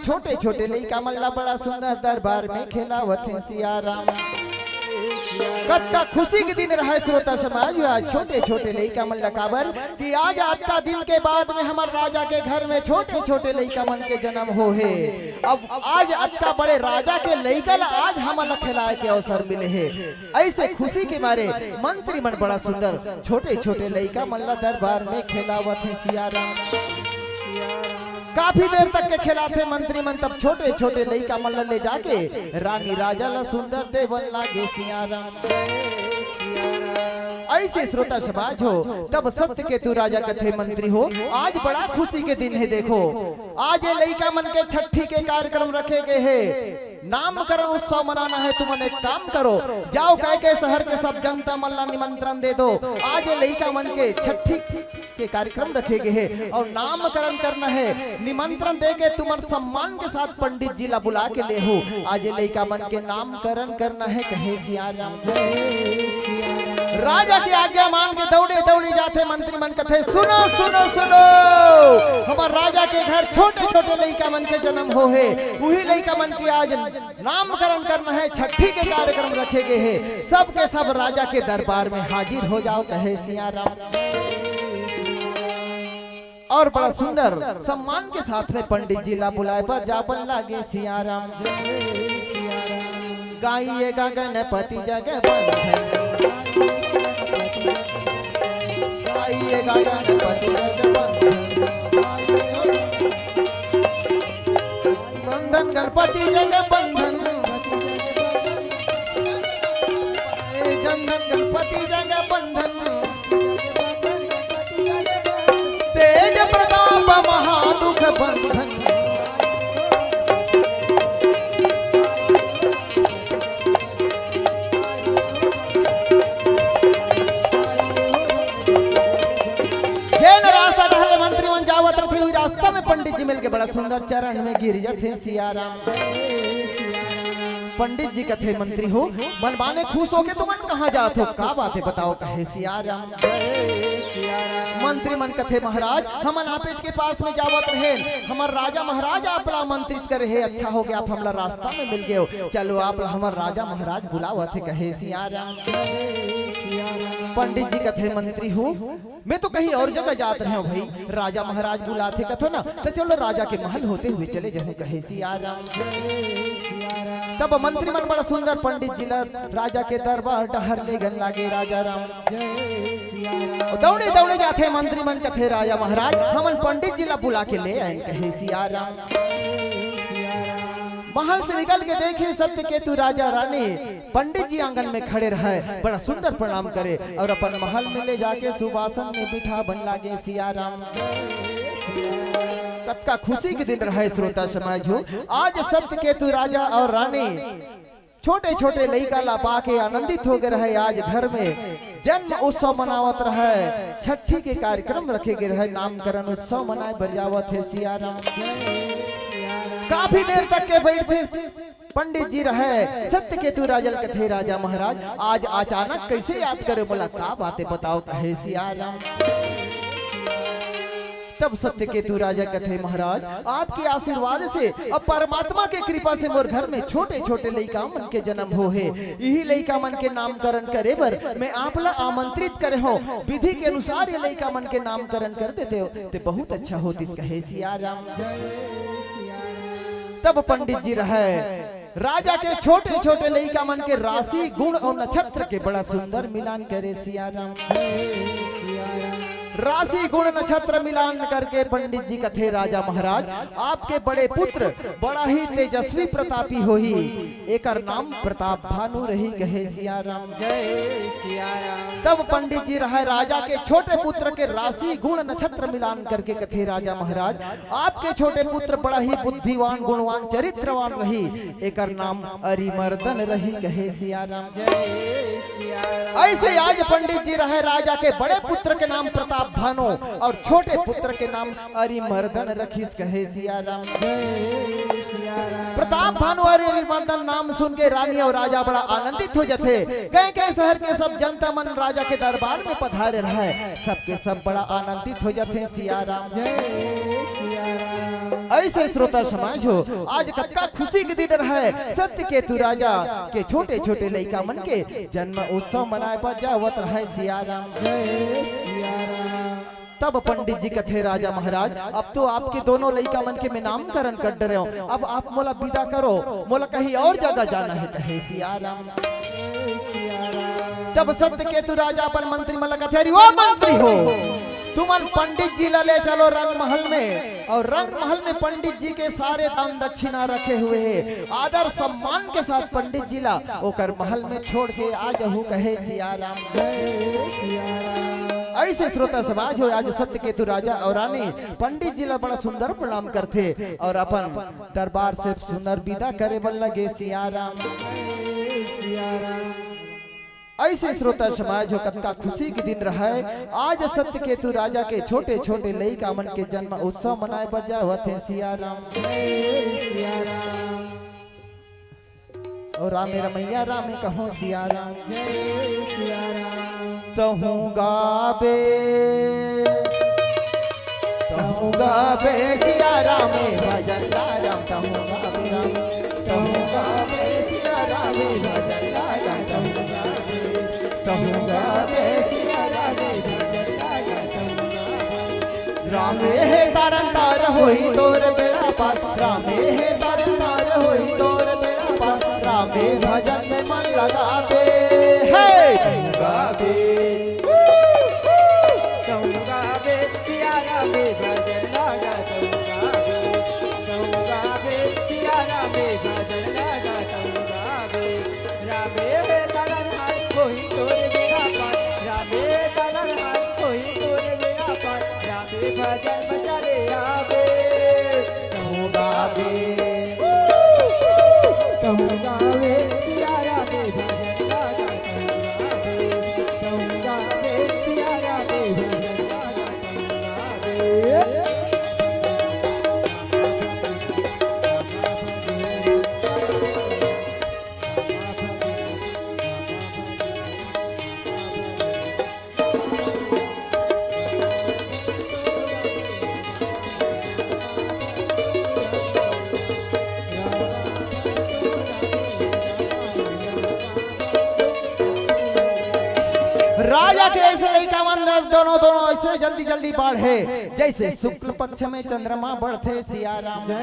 छोटे छोटे लइका मन ला बड़ा सुंदर दरबार में खेलावत हे सिया राम। कतका खुशी के दिन रहय श्रोता समाज, आज छोटे छोटे लइका मन ला काबर कि आज अतका दिन के बाद में हमर राजा के घर में छोटे छोटे लइका मन के जन्म हो हे। अब आज अतका बड़े राजा के लइका ला आज हमन ला खेलाय के अवसर मिले हे। अइसे खुशी के मारे मंत्री मन बड़ा सुंदर छोटे छोटे लइका मन ला दरबार में खेलावत हे सिया राम। काफी देर तक के खेलाथे मंत्री मन, तब छोटे छोटे लइका मन ला ले जाके रानी राजा ला सुंदर देवन लागे सिया राम। अइसे श्रोता समाज हो, तब सत्यकेतु राजा कथे मंत्री हो, आज बड़ा खुशी के दिन हे। देखो, आज ये लइका मन के छट्ठी के कार्यक्रम रखे गे हे, नामकरण उत्सव मनाना हे। तुमन एक काम करो, जाव कहिके शहर के सब जनता मन ला निमंत्रण दे दो। आज ये लइका मन के छट्ठी के कार्यक्रम रखे गे हे अउ नामकरण करना हे। निमंत्रण दे के तुमन सम्मान के साथ पंडित जी ला बुला के लेहू। आज ये लइका मन के नामकरण करना हे, कहे सिया राम। राजा के आज्ञा मान के दौड़े दौड़े जाथे मंत्री मन, कथे, सुनो सुनो सुनो, हमर राजा के घर छोटे छोटे लइका मन के जन्म हो हे, उही लइका मन के आज नामकरण करना हे, छट्ठी के कार्यक्रम रखे गे हे, सबके सब राजा के दरबार में हाजिर हो जाव, कहे सिया राम। अउ बड़ा सुंदर सम्मान के साथ में पंडित जी ला बुलाय बर जावन लागे सिया राम। गाइए गा गणपति जग बंधन, गाइए गा गणपति जग बंधन, बंधन गणपति जग बंधन, बंधन गणपति जग बंधन, तेज प्रताप महादुख बंधन। जेन रास्ता डहर ले मंत्री मन जावत रथे, उही रास्ता में पंडित जी मिल के बड़ा सुंदर चरण में गिर जाथे सिया राम। पंडित जी कथे, मंत्री हो, मन माने खुश होके तुमन कहाँ जात हो, का बात हे बताव, कहे सिया राम। मंत्री मन कथे, महाराज, हमन आपेच के पास में जावत रहेन, हमर राजा महाराज आप ला आमंत्रित करे हे, अच्छा हो गया आप हमला रास्ता में मिल गए हो, चलो आप ला हमर राजा महाराज बुलावत हे, कहे सिया राम। पंडित जी कथे, मंत्री हो, मैं तो कहीं और जगह जात रहे हो भाई, राजा महाराज बुलाथे कथो ना, तो चलो राजा के महल होते हुए चले जाहूं, कहे सिया राम। तब मंत्री मन बड़ा सुंदर पंडित जी ला राजा के दरबार डहर लेगन लागे राजा राम। दौड़े दौड़े जाथे मंत्री मन, कथे राजा महाराज, हमन पंडित जी ला बुला के ले आएन, कहे सिया राम। महल से निकल के देखे सत्यकेतु राजा रानी पंडित जी आंगन में खड़े रहय, बड़ा सुंदर प्रणाम करे अउ अपन महल में ले जाके सुवासन में बिठावन लागे सिया राम। कतका खुशी के दिन रहय श्रोता समाज हो, आज सत्यकेतु राजा अउ रानी छोटे-छोटे लइका ला पाके आनंदित हो गे रहय। आज घर में जन्म उत्सव मनावत रहय, छट्ठी के कार्यक्रम रखे गे रहय, नामकरण उत्सव मनाए बर जावत हे सिया राम। काफी देर तक के बैठे पंडित जी रहय, सत्यकेतु राजा ल कथे, राजा महाराज, आज अचानक कइसे याद करे मोला, का बात हे बताव, कहे सिया राम। तब सत्यकेतु राजा कथे, महाराज, आपके आशीर्वाद से अउ परमात्मा के कृपा से मोर घर में छोटे-छोटे लइका मन के जन्म हो हे। इही लइका मन के नामकरण करे बर मैं आप ला आमंत्रित करे हों। विधि के अनुसार ये लइका मन के नामकरण कर देते हो, ते बहुत अच्छा होतिस, कहे सिया राम। तब पंडित जी रहय, राजा के छोटे-छोटे लइका मन के राशि, गुण अउ नक्षत्र के बड़ा सुंदर मिलान करे सिया राम। राशि, गुण, नक्षत्र मिलान करके पंडित जी कथे, राजा महाराज, आपके बड़े पुत्र बड़ा ही तेजस्वी प्रतापी होही, एकर नाम प्रताप भानु रही, कहे सिया राम। जय सिया राम। तब पंडित जी रहय, राजा के छोटे पुत्र के राशि, गुण, नक्षत्र मिलान करके कथे, राजा महाराज, आपके छोटे पुत्र बड़ा ही बुद्धिवान, गुणवान, चरित्रवान रही, एकर नाम अरिमर्दन रही, कहे सिया राम। जय सिया राम। अइसे आज पंडित जी रहय, राजा के बड़े पुत्र के नाम प्रताप भानु अउ छोटे पुत्र के नाम अरिमर्दन रखिस, कहे सिया राम। जय सिया प्रताप भानु अउ अरिमर्दन नाम सुन के रानी अउ राजा बड़ा आनंदित हो जाथे। कई कई शहर के सब जनता मन राजा के दरबार में पधारे रहय, सबके सब बड़ा आनंदित हो जाथे। सिया राम। जय सिया राम। ऐसे श्रोता समाज हो, आज कतका खुशी के दिन रहय। सत्यकेतु राजा के छोटे छोटे लइका मन के जन्म उत्सव मनाए बर जावत रहय। सिया राम। जय सिया राम। तब पंडित जी कथे, राजा महाराज, अब तो आपके दोनों लइका मन के मैं नामकरण कर डरे हूँ, अब आप मोला विदा करो, मोला कहीं और जगह जाना है। कहे, सिया राम। तब सत्यकेतु राजा अपन मंत्री मन ला कथे, अरे ओ मंत्री हो, तुमन पंडित जी ला ले चलो रंग महल में, अउ रंग महल में पंडित जी के सारे दान दक्षिणा रखे हुए हे, आदर सम्मान के साथ पंडित जी ला ओकर महल में छोड़ के आ जाहू। कहे, सिया राम। जय सिया राम। ऐसे श्रोता समाज हो, आज सत्यकेतु राजा अउ रानी पंडित जी ला बड़ा सुंदर प्रणाम करथे अउ अपन दरबार से सुंदर विदा करे बर लगे। सिया राम। जय सिया राम। ऐसे श्रोता समाज हो, कतका खुशी के दिन रहय। आज सत्यकेतु राजा के छोटे छोटे लइका मन के जन्म उत्सव मनाए बर जावत हे। सिया राम। जय सिया राम। अउ रामे रमैया रामे कहो। सिया राम। जय सिया राम। तहूँ गाबे, तहूँ गाबे सिया रामे भजन राम, तहूँ गाबे राम, तहूँ गाबे सिया रामे भजन राम, तहूँ गाबे, तहूँ गाबे सिया रामे भजन राम, तहूँ गाबे। रामे हे तारन तार होई तोर बेड़ा पार, रामे हे तारन तार होई तोर बेड़ा पार, रामे भजन में मन लगाबे। हे तहूँ गाबे, तहूँ गाबे सिया रामे भजन राम, तहूँ गाबे, तहूँ गाबे सिया रामे भजन राम, तहूँ गाबे। रामे हे तारन हार होई तोर बेड़ा पार, रामे हे तारन हार होई तोर बेड़ा पार, रामे भजन बचा ले आबे। तहूँ गाबे, तहूँ गाबे सिया रामे भजन राम, तहूँ गाबे, तहूँ गाबे सिया रामे भजन राम, तहूँ गाबे। राजा के ऐसे लइका मन दोनों, दोनों ऐसे जल्दी जल्दी बाढ़े, जैसे शुक्ल पक्ष में चंद्रमा बढ़थे। सिया राम। जय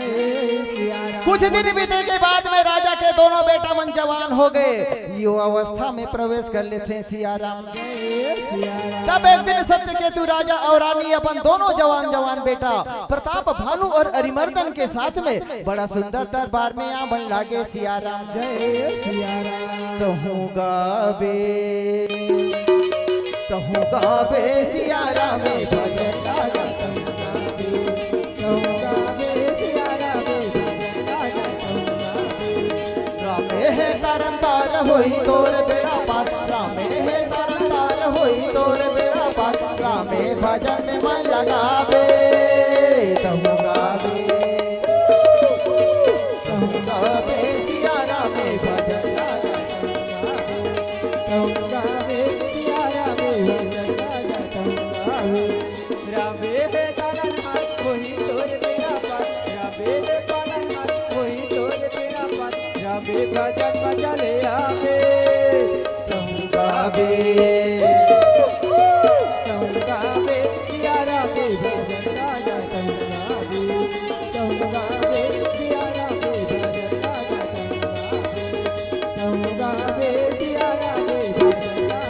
सिया राम। कुछ दिन बीते के बाद में राजा के दोनों बेटा मन जवान हो गए, युवा अवस्था में प्रवेश कर लेथे। सिया राम। जय सिया राम। तब एक दिन सत्यकेतु राजा अउ रानी अपन दोनों जवान जवान बेटा प्रताप भानु अउ अरिमर्दन के साथ में बड़ा सुंदर दरबार में आवन लागे। सिया राम। जय सिया राम। तहूँ गाबे, तहूँ गाबे सिया रामे भजन राम, तहूँ गाबे, तहूँ गाबे सिया रामे भजन राम, तहूँ गाबे। रामे हे तारन तार होई तोर बेड़ा पार, रामे हे तारन तार होई तोर बेड़ा पार, रामे भजन में मन लगाबे। तहूँ गाबे, तहूँ गाबे सिया रामे भजन राम, तहूँ गाबे सिया रामे भजन राम, तहूँ गाबे। रामे हे तारन हार होई तोर बेड़ा पार, रामे हे तारन हार होई तोर बेड़ा पार, रामे भजन बजा ले आबे। तहूँ गाबे, तहूँ गाबे सिया रामे भजन राम, तहूँ गाबे, तहूँ गाबे सिया रामे भजन राम, तहूँ गाबे, तहूँ गाबे सिया रामे भजन राम।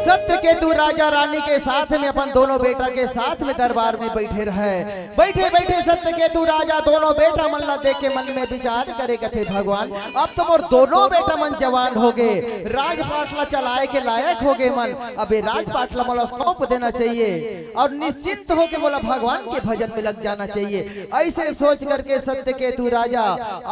सत्यकेतु राजा रानी के साथ में अपन दोनों बेटा के साथ में दरबार में बैठे रहय। बैठे बैठे सत्यकेतु राजा दोनों बेटा मन ला देख के मन में विचार करे, कथे, भगवान, अब तो मोर दोनों बेटा मन जवान हो गए, राजपाट ला चलाए के लायक हो गए मन, अब ये राजपाट ला मोला सौंप देना चाहिए अउ निश्चिंत होके मोला भगवान के भजन में लग जाना चाहिए। ऐसे सोच करके सत्यकेतु राजा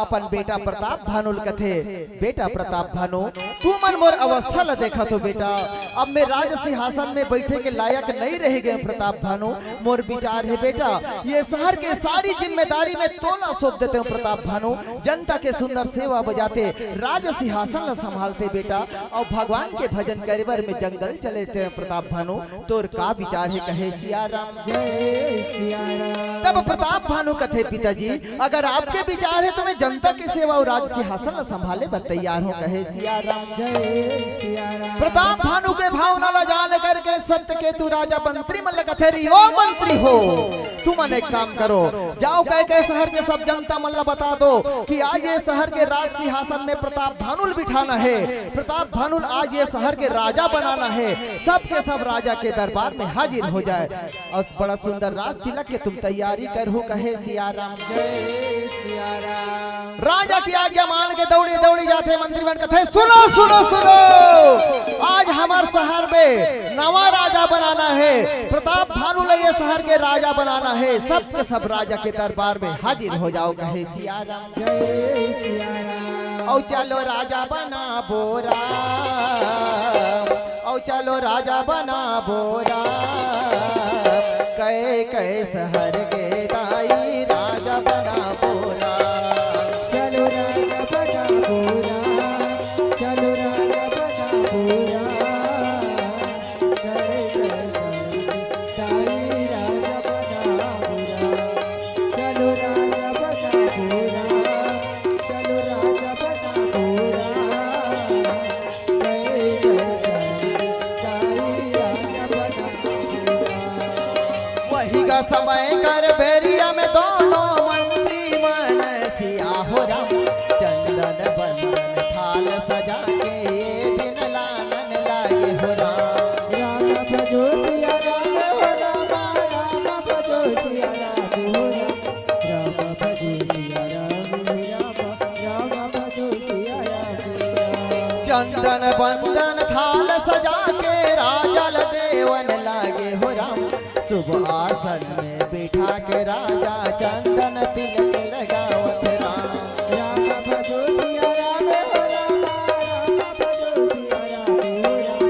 अपन बेटा प्रताप भानु ल कथे, बेटा प्रताप भानु, तुमन मोर अवस्था ल देखत हो बेटा, अब मैं राज सिंहासन में बैठे के लायक नहीं रह गए प्रताप भानु। मोर विचार हे बेटा, ये शहर के सारी जिम्मेदारी में तोला सौंप देते हो प्रताप भानु। जनता के सुंदर सेवा बजाते, राज सिंहासन ला संभालते बेटा, अउ भगवान के भजन करे बर में जंगल चले ते प्रताप भानु। तोर का विचार हे, कहे सिया राम। जय सिया राम। तब प्रताप भानु कथे, पिताजी, अगर आपके विचार हे तो मैं जनता के सेवा अउ राज सिंहासन ला संभाले बर तैयार हूँ, कहे सिया राम। जय सिया राम। प्रताप भानु के भावना ला जान करके सत्यकेतु राजा मंत्री मन ला कथे, "रे ओ मंत्री हो, तुमन एक काम करो, जाओ कैकय शहर के सब जनता मन ला बता दो कि आज ये शहर के राज सिंहासन में प्रताप भानु ल बिठाना हे, प्रताप भानु ल आज ये शहर के राजा बनाना हे, सब के सब राजा के दरबार में हाजिर हो जाए अउ बड़ा सुंदर राज तिलक के तुम तैयारी करहू," कहे सिया राम। जय सिया राम। राजा की आज्ञा मान के दौड़ी दौड़ी जाथे मंत्री मन, कथे, "सुनो, सुनो, सुनो, आज हमर शहर में नवा राजा बनाना हे, प्रताप भानु ल ये शहर के राजा बनाना हे, सब के सब राजा के दरबार में हाजिर हो जाओ," कहे सिया राम। जय सिया राम। "औ चलो राजा बनाबो राम, औ चलो राजा बनाबो राम, कैकय शहर के दाई राजा बनाबो राम।" चलो राजा बनाबो राम, चलो राजा बनाबो राम, कैकय शहर के दाई राजा बनाबो राम। चलो राजा बनाबो राम, चलो राजा बनाबो राम। वही का समय कर बेरिया में दोनों मंत्री मन सिया हो राम, चंदन बंदन थाल सजा के ये दिन लानन लागे हो राम। राम भजो सिया राम हो राम, राम भजो सिया राम हो राम, राम भजो सिया राम हो राम, राम भजो सिया राम हो राम। चंदन बंदन थाल सजा के राजा ल देवन लागे हो राम, शुभ आसन में बिठा के राजा चंदन तिलक लगावत राम। राम भजो सिया राम हो राम, राम भजो सिया राम हो राम,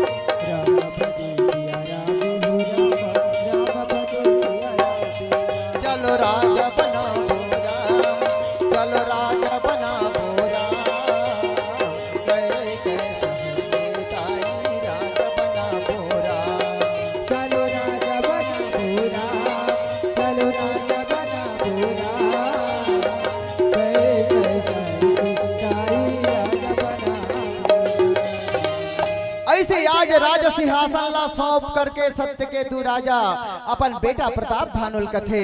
राम भजो सिया राम हो राम, राम भजो सिया राम हो राम। चलो राजा बनाबो राम, चलो राजा बनाबो राम, कैकय शहर के दाई राजा बनाबो राम। चलो राजा बनाबो राम, चलो राजा बनाबो राम, कैकय शहर के दाई राजा बनाबो राम। अइसे आज राज सिंहासन ला सौंप करके सत्यकेतु राजा अपन बेटा प्रताप भानु ल कथे,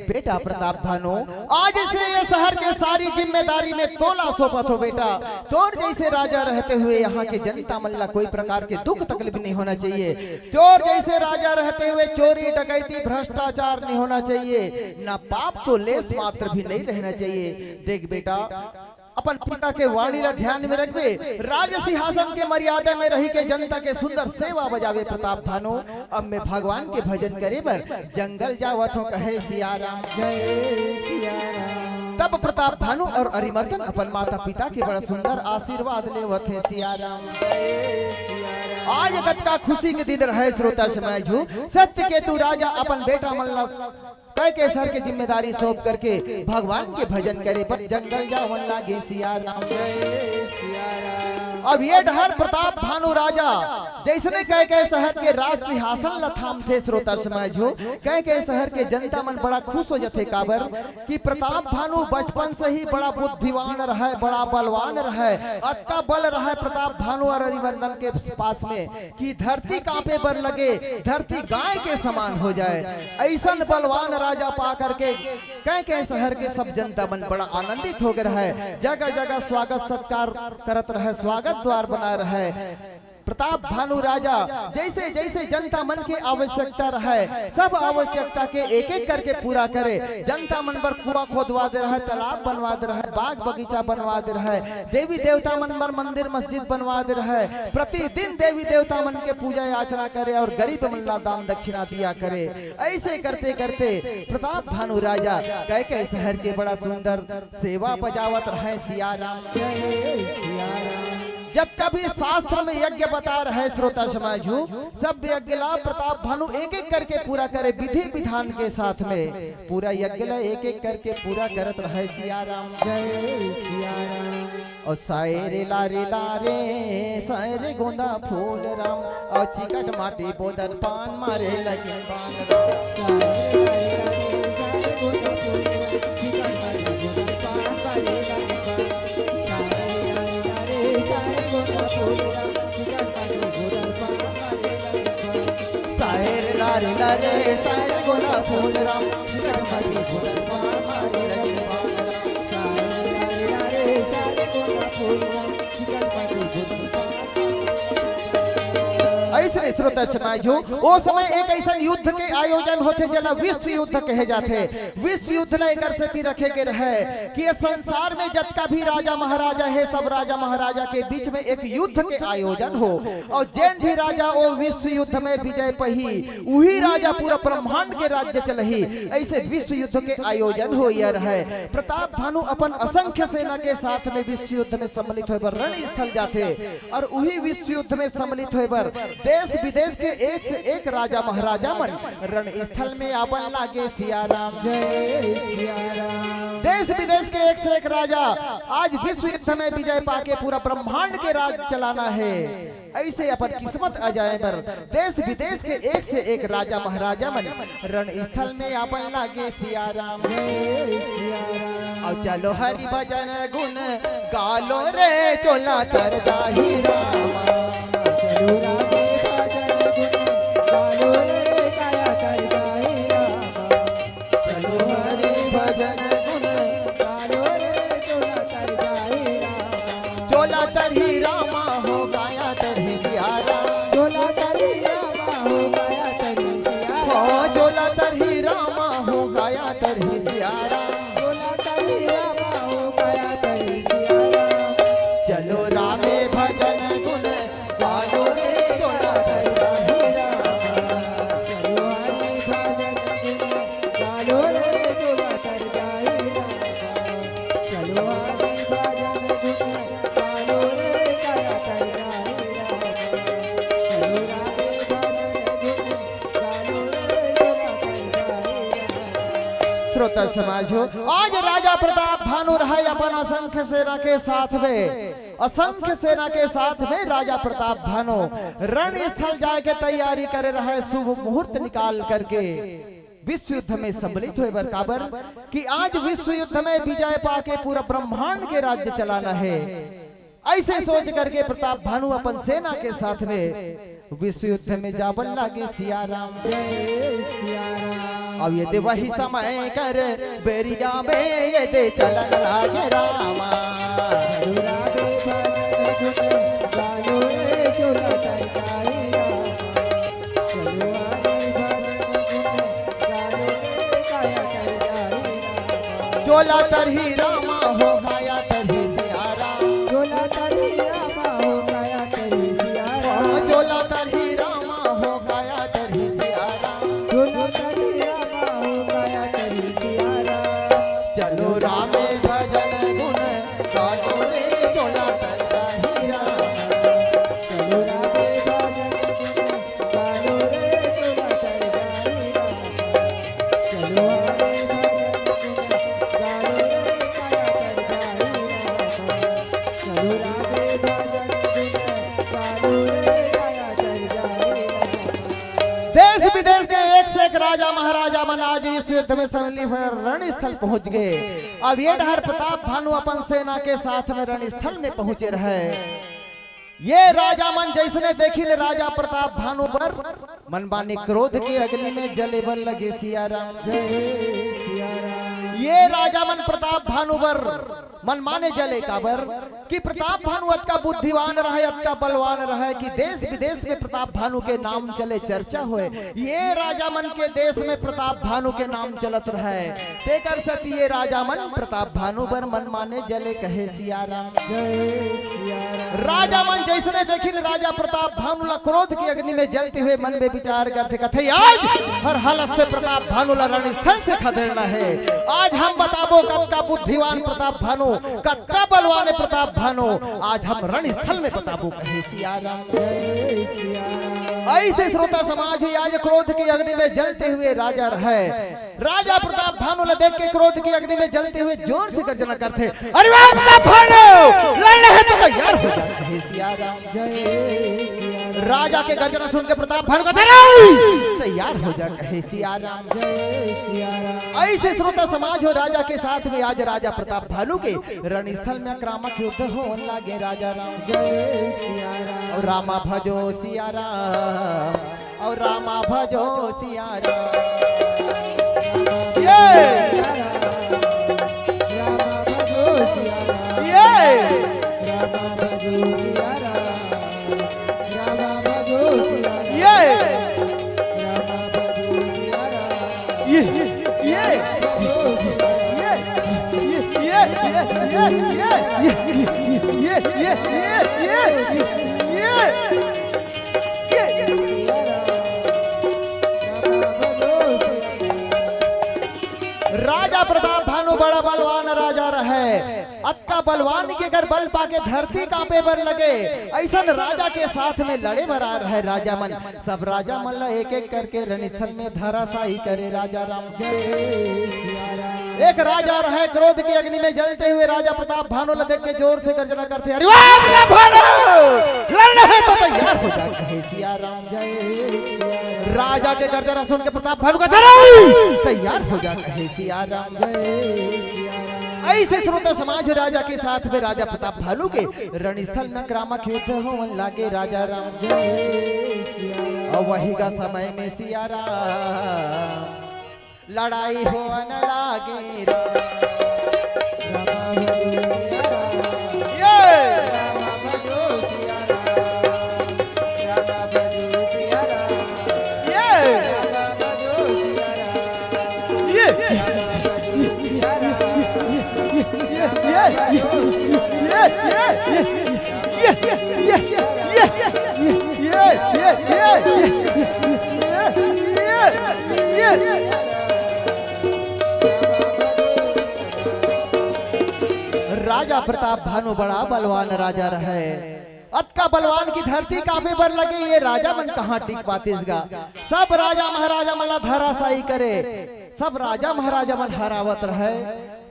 "बेटा प्रताप भानु, आज से ये शहर के सारी जिम्मेदारी में तोला सौंपत हो बेटा। तोर जैसे राजा रहते हुए यहाँ के जनता मन ला कोई प्रकार के दुख तकलीफ नहीं होना चाहिए। तोर जैसे राजा रहते हुए चोरी, डकैती, भ्रष्टाचार नहीं होना चाहिए, ना पाप तो लेस मात्र भी नहीं रहना चाहिए। देख बेटा, अपन पिता के वाणी ला ध्यान में रखबे, राज सिंहासन के मर्यादा में रही के जनता के सुंदर सेवा बजावे प्रताप भानु। अब मैं भगवान के भजन करे बर जंगल जावत हूँ," कहे सिया राम। जय सिया राम। तब प्रताप भानु अउ अरिमर्दन अपन माता पिता के बड़ा सुंदर आशीर्वाद लेवत हे सिया राम। जय सिया राम। आज कतका खुशी के दिन रहे श्रोता समाज हो, सत्यकेतु राजा अपन बेटा मन ला कैकय शहर के जिम्मेदारी सौंप करके भगवान के भजन करे बर जंगल जावन लागे सिया राम। जय सिया राम। अब ये डहर प्रताप भानु राजा जैसने कैकय शहर के राज सिंहासन ल थामथे श्रोता समाज हो, कैकय शहर के जनता मन बड़ा खुश हो जाथे, काबर कि प्रताप भानु बचपन से ही बड़ा बुद्धिवान रहे, बड़ा बलवान रहे, अतका बल रहे प्रताप भानु अउ अरिमर्दन के पास में कि धरती कांपे बर लगे, धरती गाय के समान हो जाए। अइसन बलवान राजा पा करके कैकय शहर के सब जनता मन बड़ा आनंदित हो गए रहे, जगह जगह स्वागत सत्कार करत रहे, स्वागत द्वार बनाए रहे। प्रताप भानु राजा जैसे जैसे जनता मन के आवश्यकता रहे, सब आवश्यकता के एक एक करके पूरा करे। जनता मन बर कुआं खोदवा दे रहे, तालाब बनवा दे रहे, बाग बगीचा बनवा दे रहे, देवी देवता मन बर मंदिर मस्जिद बनवा दे रहे, प्रतिदिन देवी देवता मन के पूजा याचना करे अउ गरीब मन ला दान दक्षिणा दिया करे। अइसे करते करते प्रताप भानु राजा कैकय शहर के बड़ा सुंदर सेवा बजावत रहे सिया राम। जय सिया राम। जतका भी शास्त्र में यज्ञ बताय रहय श्रोता समाज हो, सब यज्ञ ला प्रताप भानु एक एक करके पूरा करे, विधि विधान के साथ में पूरा यज्ञ ला एक एक करके पूरा करत रहय। सिया राम, जय सिया राम। अउ साय रे ला रे ला रे, साय रे गोंदा फूल राम, अउ चिकट माटी बोदन पान मारे लगिन पान राम। साय रे ला रे ला रे, साय रे गोंदा फूल राम, चिकट माटी बोदन पान मारे लगिन पान राम। अइसने श्रोता समाज हो, ओ समय एक अइसन युद्ध के आयोजन होथे, जेला विश्व युद्ध कहे जाथे। विश्व युद्ध ला एकर सेती रखे गे रहय कि ये संसार में जतका भी राजा महाराजा हे, सब राजा महाराजा के बीच में एक युद्ध के आयोजन हो, अउ जेन भी राजा ओ विश्व युद्ध में विजय पही, उही राजा पूरा ब्रह्मांड के राज्य चलही। अइसे विश्व युद्ध के आयोजन होय रहय। प्रताप भानु अपन असंख्य सेना के साथ में विश्व युद्ध में सम्मिलित होय बर रणस्थल जाथे। अउ उही विश्व युद्ध में सम्मिलित होय बर देश विदेश के एक से एक राजा महाराजा मन रणस्थल में आवन लागे। सिया राम, जय सिया राम। देश विदेश के एक से एक राजा आज विश्व युद्ध में विजय पाके पूरा ब्रह्मांड के राज चलाना हे। अइसे अपन किस्मत अजमाय बर देश विदेश के एक से एक राजा महाराजा मन रणस्थल में आवन लागे। सिया राम, जय सिया राम। अउ चलो हरि भजन गुन गालो रे, चोला तर जाही रामा। चलो राम भजन गुन गालो रे, काया तर जाही रामा। चलो हरि भजन गुन गालो रे, चोला तर जाही रामा। चोला तरही रामा हो, काया तरही सिया राम। चोला तरही रामा हो, काया तरही सिया राम। हो, चोला तरही रामा हो, काया तरही सिया राम। चोला तरही रामा हो, काया तरही सिया राम। चलो रामे भजन गुन गालो रे, चोला तर जाही रामा। चलो रामे भजन गुन गालो रे, चोला तर जाही रामा। चलो रामे भजन गुन गालो रे, काया तर जाही रामा। चलो रामे भजन गुन गालो रे, चोला तर जाही रामा। श्रोता समाज हो, आज राजा प्रताप भानु रहय अपन असंख्य सेना के साथ में, असंख्य सेना के साथ में राजा प्रताप भानु रणस्थल जाय के तैयारी करे रहय। शुभ मुहूर्त निकाल करके विश्व युद्ध में सम्मिलित होय बर, काबर कि आज विश्व युद्ध में विजय पाके पूरा ब्रह्मांड के राज्य चलाना हे। अइसे सोच करके प्रताप भानु अपन सेना के साथ में विश्व युद्ध में जावन लागे। सिया राम, जय सिया राम। अउ ये दे वही समय कर बेरिया में ये दे चलन लागे रामा। चलो रामे भजन गुन गालो रे, चोला तर जाही रामा। चलो रामे भजन गुन गालो रे, काया तर जाही रामा। चोला तरही रामा हो, काया तरही सिया राम। चोला तरही रामा हो, काया तरही सिया राम। चोला तरही रामा हो, काया तरही सिया राम। चोला तरही रामा हो, काया तरही सिया राम। चलो रामे भजन गुन गालो रे, चोला तर जाही रामा। चलो रामे भजन गुन गालो रे, चोला तर जाही रामा। चलो रामे भजन गुन गालो रे, काया तर जाही रामा। चलो रामे भजन गुन गालो रे, काया तर जाही रामा। देश विदेश के एक से एक राजा महाराजा मन आज इस युद्ध में सम्मिलित होय रणस्थल पहुंच गे। अब ये डहर प्रताप भानु अपन सेना के साथ में रणस्थल में पहुंचे रहय। ये राजा मन जइसने देखिन राजा प्रताप भानु बर, मनमाने क्रोध के अग्नि में जले बर लगे। सिया राम, जय सिया राम। ये राजा मन प्रताप भानु बर मनमाने जले, काबर कि प्रताप भानु अतका बुद्धिवान रहय, अतका बलवान रहय कि देश विदेश में प्रताप भानु के नाम चले, चर्चा होय। ये राजा मन के देश में प्रताप भानु के नाम चलत रहय, तेकर सेती ये राजा मन प्रताप भानु बर मनमाने जले, कहे सिया राम। जय सिया राम। राजा मन जइसने देखिन राजा प्रताप भानु ला क्रोध के अग्नि में जलते हुए मन में विचार करथे, कथे, आज हर हालत से प्रताप भानु ला रणस्थल से खदेड़ना हे। आज हम बताबो कतका बुद्धिवान प्रताप भानु, कतका बलवान हे प्रताप भानु, आज हम रणस्थल में बताबो कहे सिया राम। अइसे श्रोता समाज हो, आज क्रोध के अग्नि में जलते हुए राजा रहय। राजा प्रताप भानु ला देख के क्रोध के अग्नि में जलते हुए जोर से गर्जना करथे, "अरे वाह प्रताप भानु, लड़ना हे तो तैयार हो जा कहे सिया राम।" राजा के गर्जना सुन के प्रताप भानु कथे, "अरे तैयार हो जा कहे सिया राम।" अइसे श्रोता समाज हो, राजा के साथ में आज राजा प्रताप भानु के रणस्थल में आक्रामक युद्ध होन लागे राजा राम। जय सिया राम। और रामा भजो सिया राम, और रामा भजो सिया राम। ये, रामा भजो सिया राम। ये, रामा भजो सिया राम। रामा भजो सिया राम। ये, रामा भजो सिया राम। ये, ये, ये, राजा प्रताप भानु बड़ा बलवान राजा रहय। अतका बलवान के अगर बल पाके धरती कांपे बर लगे, अइसन राजा के साथ में लड़े बर आय रहय राजा मन। सब राजा मन ला एक-एक करके रणस्थल में धराशायी करे राजा राम। जय सिया राम। एक राजा रहय, क्रोध के अग्नि में जलते हुए राजा प्रताप भानु ला देख के जोर से गर्जना करथे, "अरे वाह प्रताप भानु, लड़ना हे तो तैयार हो जा कहे सिया राम।" जय सिया राम। राजा के गर्जना सुन के प्रताप भानु कथे, "अरे तैयार हो जा कहे सिया राम।" जय सिया राम। अइसे श्रोता समाज, राजा के साथ में राजा प्रताप भानु के रणस्थल में आक्रामक युद्ध होवन लागे राजा राम। जय सिया राम। अउ वही का समय में सिया राम लड़ाई होवन लागे राम। ये! ये! राजा प्रताप भानु बड़ा बलवान राजा रहय। अतका बलवान की धरती कांपे बर लगे, ये राजा मन कहाँ टिक पातिस गा। सब राजा महाराजा मन ला धराशायी करे, सब राजा महाराजा मन हरावत रहय।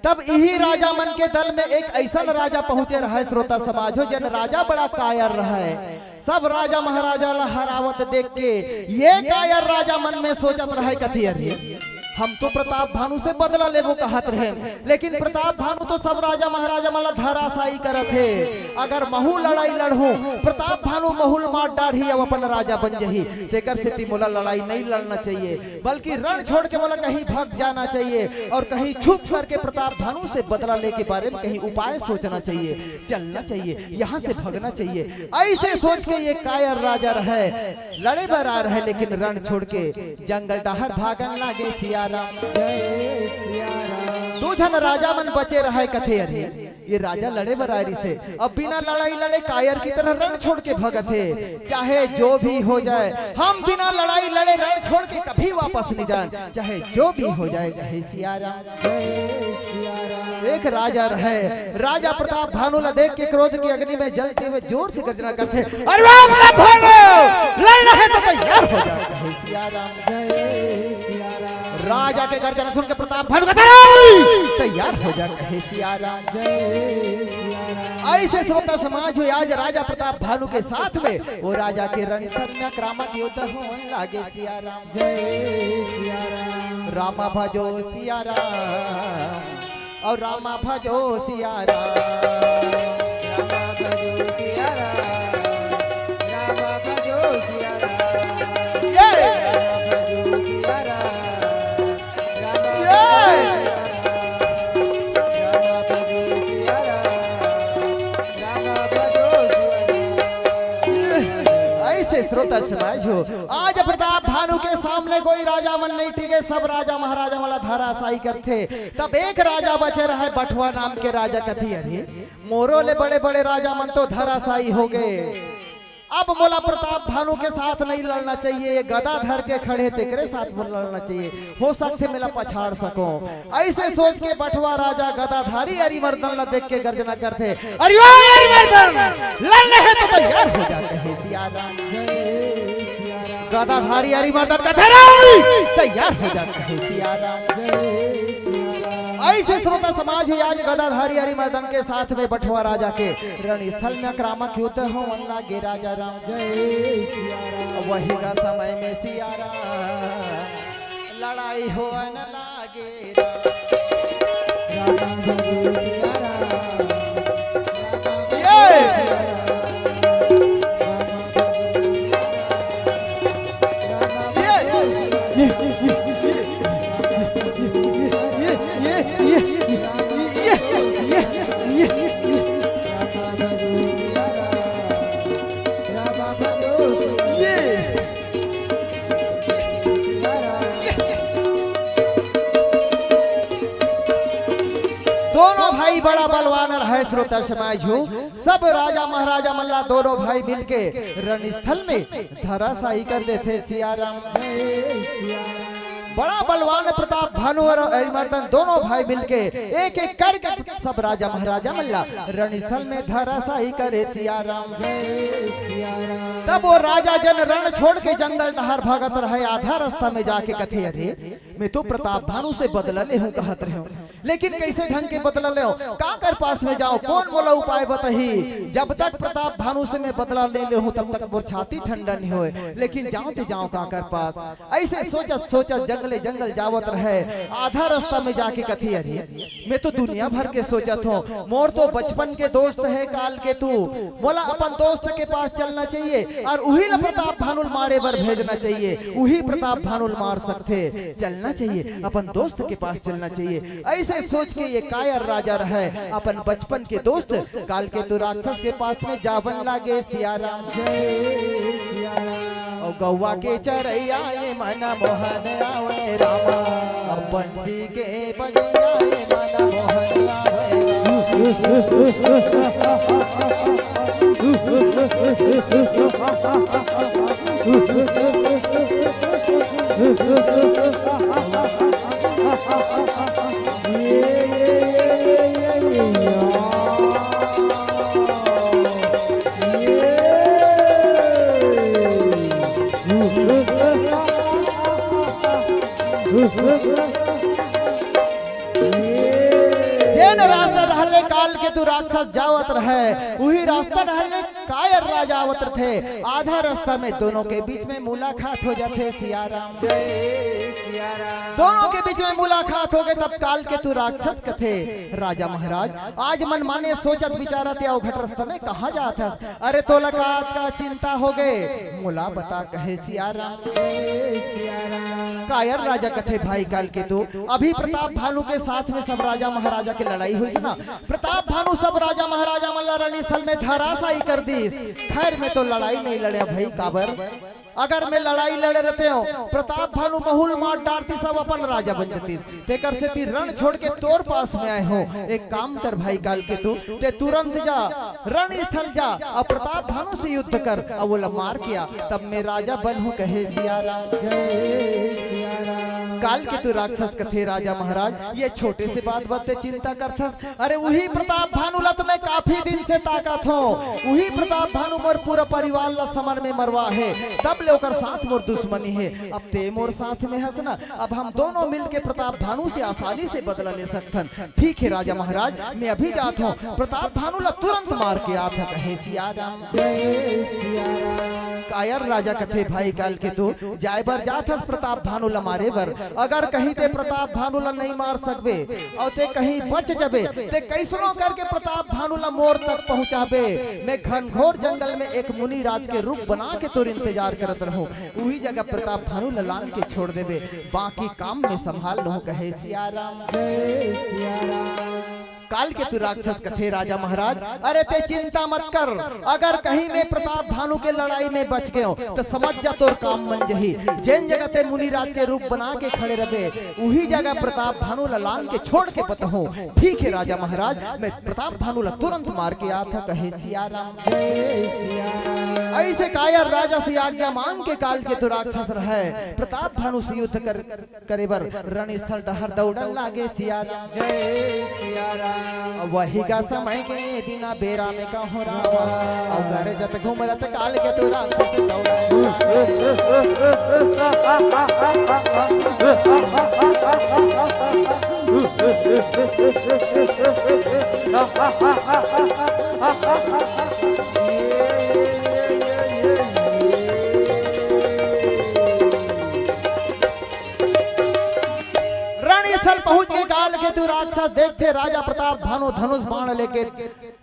तब इही राजा मन के दल में एक अइसन राजा पहुंचे रहय, श्रोता समाज हो, जेन राजा बड़ा कायर रहय। सब राजा महाराजा ला हरावत देख के ये कायर राजा मन में सोचत रहय, कथे, "अरे, हम तो प्रताप भानु से बदला लेबो कहत रहेन, लेकिन प्रताप भानु तो सब राजा महाराजा मन ला धराशायी करत हे। अगर महू लड़ाई लड़हूं, प्रताप भानु महू ल मार डारही अउ अपन राजा बन जही। तेकर सेती मोला लड़ाई नइ लड़ना चाहिए, बल्कि रण छोड़ के मोला कहीं भग जाना चाहिए अउ कहीं छुप करके प्रताप भानु से बदला लेके बारे में कहीं उपाय सोचना चाहिए, चलना चाहिए, यहाँ से भगना चाहिए।" अइसे सोच के ये कायर राजा रहय, लड़े बर आय रहय, लेकिन रण छोड़ के जंगल डाहर भागन लागे सिया राम। जय सिया राम। दू झन राजा मन बचे रहय, कथे, "अरे, ये राजा लड़े बर आय रिहिसे, अब बिना लड़ाई लड़े कायर की तरह रण छोड़ के भगत हे। चाहे जो भी हो जाए, हम बिना लड़ाई लड़े रण छोड़ के कभी वापस नहीं जान, चाहे जो भी हो जाए," कहे सिया राम। एक राजा रहय, राजा प्रताप भानु ला देख के क्रोध की अग्नि में जलते हुए जोर से गर्जना करथे, "अरे वाह प्रताप भानु, लड़ना हे तो तैयार हो जा।" राजा के गर्जना सुन के प्रताप भानु कथे, "अरे तैयार हो जा," कहे सिया राम। अइसे श्रोता समाज हो, आज राजा प्रताप भानु के साथ में वो राजा के रणस्थल में आक्रामक युद्ध होन लागे सिया राम। जय सिया राम। रामा भजो सिया राम, अउ रामा भजो सिया राम। रामा भजो सिया राम, रामा भजो सिया राम। जय। रामा भजो सिया राम, रामा भजो सिया राम। रामा भजो सिया राम, रामा भजो सिया राम। अइसे श्रोता समाज हो, आज प्रताप भानु के सामने कोई राजा मन नहीं टिके, सब राजा महाराजा मन ला धराशायी करथे। तब एक राजा बचे रहय, बठवा नाम के राजा, कथे, "अरे, मोरो ले बड़े-बड़े राजा मन तो धराशायी हो गए, अब मोला प्रताप भानु के साथ नहीं लड़ना चाहिए, ये गदा धर के खड़े तेकरे साथ मोला लड़ना चाहिए, हो सकथे मेला पछाड़ सको। ऐसे सोच के बठवा राजा गदाधारी अरिमर्दन ला देख के गर्जना करथे, "अरे वाह अरिमर्दन, लड़ना है तो तैयार हो जा," कहे सिया राम। गदाधारी अरिमर्दन कथे, "राम, तैयार हो जा," कहे सिया राम। ऐसे श्रोता समाज हो, आज गदाधारी अरिमर्दन के साथ में बठवा राजा के रणस्थल में आक्रामक युद्ध होवन लागे राजा राम। वही का समय में सिया राम लड़ाई होवन लागे। दोनों भाई बड़ा बलवान रहे श्रोता समाज हो। सब राजा महाराजा मन ला दोनों भाई मिलके रणस्थल में धराशाही कर देथे सिया राम। बड़ा बलवान प्रताप भानु और अरिमर्दन दोनों भाई मिलके एक एक करके सब राजा महाराजा मन ला रणस्थल में धराशाही करे सिया राम। तब वो राजा जन रण छोड़ के जंगल डहर भागत रहे, आधा रास्ता में जाके कथे, "अरे, मैं तो प्रताप भानु से बदला लेहूं कहत रहेंव, लेकिन कैसे ढंग के बदला लेंव? काकर पास में जांव? कोन मोला उपाय बताही? जब तक प्रताप भानु से मैं बदला नहीं लेहूं, तब तक मोर छाती ठंडा नहीं होय। लेकिन जांव ते जांव काकर पास?" ऐसे सोचत सोचत जंगले जंगल जावत रहे। आधा रास्ता में जाके कथे, "अरे, मैं तो दुनिया भर के सोचत हंव, मोर तो बचपन के दोस्त हे काल केतु, मोला अपन दोस्त के पास चलना चाहिए और उही ला प्रताप भानु ल मारे बर भेजना चाहिए, उही प्रताप भानु ल मार सकथे, चलना चाहिए, अपन दोस्त के पास चलना चाहिए।" ऐसे सोच के ये कायर राजा रहे, अपन बचपन के दोस्त काल केतु राक्षस के पास में जावन लागे सिया राम। ओ गौवा के चरैया ए मन मोहन आवे रामा, अब बंसी के बजैया ए मन मोहन आवे रामा। जेन रास्ता डहर ले काल केतु राक्षस जावत रहे, उही रास्ता डहर ले कायर राजा आवत रथे। आधा रास्ता में दोनों के बीच में मुलाकात हो जाथे सिया राम। दोनों के बीच में मुलाकात हो गए, तब काल केतु राक्षस कथे, "राजा महाराज, आज मन माने सोचत विचारत या अवघट रास्ता में कहाँ जात हस? अरे तोला का, का चिंता हो गए, मोला बता," कहे सिया राम। कायर राजा कथे, "भाई काल केतु, अभी प्रताप भानु के साथ में सब राजा महाराजा के लड़ाई होइस ना, प्रताप भानु सब राजा महाराजा मन ला रणस्थल में धराशायी कर दीस। खैर, मैं तो लड़ाई नहीं लड़े भाई, काबर? अगर मैं लड़ाई लड़े रहते हो, प्रताप भानु महू ल मार डारतिस, सब अपन राजा बन जतिस। तेकर सेती रण छोड़ के तोर पास में आए हो। एक काम कर भाई काल केतु, ते तुरंत जा, रणस्थल जा, अउ प्रताप भानु से युद्ध कर, अउ ओला मार के आ, तब मैं राजा बनहूं," कहे सिया राम। काल केतु राक्षस कथे, "राजा महाराज, ये छोटे से बात बर ते चिंता करथस? अरे उही प्रताप भानु ला तो मैं काफी दिन से ताकत हों, उही प्रताप भानु मोर पूरा परिवार ला समर में मरवा हे, तब ले ओकर साथ मोर दुश्मनी हे। अब ते मोर साथ में हस ना, अब हम दोनों मिल के प्रताप भानु से आसानी से बदला ले सकथन। ठीक हे राजा महाराज, मैं अभी जात हों, प्रताप भानु ला तुरंत मार के आत हों," कहे सिया राम। कायर राजा कथे, "भाई काल केतु, जाय बर जात हस प्रताप भानु ला मारे बर, अगर कहीं ते प्रताप भानु ला नहीं मार सकबे अउ ते कहीं बच जबे, ते कैसनो करके प्रताप भानु ला मोर तक पहुंचाबे। मैं घनघोर जंगल में एक मुनि राज के रूप बना के तोर इंतजार करत रहूं, उही जगह प्रताप भानु ला लान के छोड़ देबे, बाकी काम मैं संभाल लूं," कहे सिया राम। कालकेतु राक्षस कथे, राजा महाराज, अरे तैं चिंता मत कर, अगर कहीं मैं प्रताप भानु के लड़ाई में बच गेंव त समझ जा तोर काम बन जही। जेन जगह तैं मुनिराज के रूप बना के खड़े रहे, उही जगह प्रताप भानु ला लान के छोड़ के बताहूं। ठीक हे राजा महाराज, मैं प्रताप भानु ला तुरंत मार के आत हंव, कहे सिया राम। अइसे कायर राजा से आज्ञा मांग के कालकेतु राक्षस रहे प्रताप भानु से युद्ध कर करे बर रणस्थल डहर दौड़न लागे सिया राम। जय सिया राम। अब वही का समय के दिना बेरा में कहो राम, अब गरजत घूमरत कालकेतु राक्षस दौड़न लागे। रणस्थल पहुंच के कालकेतु राक्षस देखथे राजा प्रताप भानु धनुष बाण लेके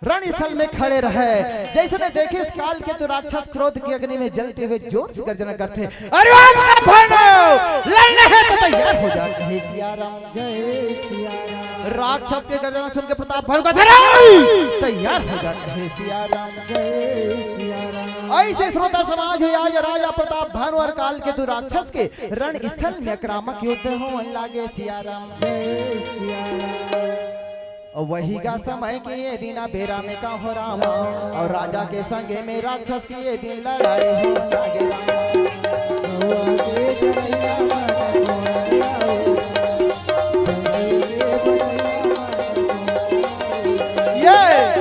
रणस्थल में खड़े रहे। जइसने देखिस कालकेतु राक्षस क्रोध की अग्नि में जलते हुए जोर से गर्जना करथे, "अरे ओ प्रताप भानु, लड़ना हे त तैयार हो जा," कहे सिया राम। जय सिया राम। राक्षस के गर्जना सुन के प्रताप भानु कथे, "अरे तैयार हो जा," कहे सिया राम। जय सिया राम। अइसे श्रोता समाज हो, आज राजा प्रताप भानु अउ कालकेतु राक्षस के रणस्थल में आक्रामक युद्ध होवन लागे सिया राम। जय सिया राम। अउ वही का समय के ये दिना बेरा में कहो राम, अउ राजा के संगे में राक्षस के ये दिन लड़ाई होवन लागे राम। ये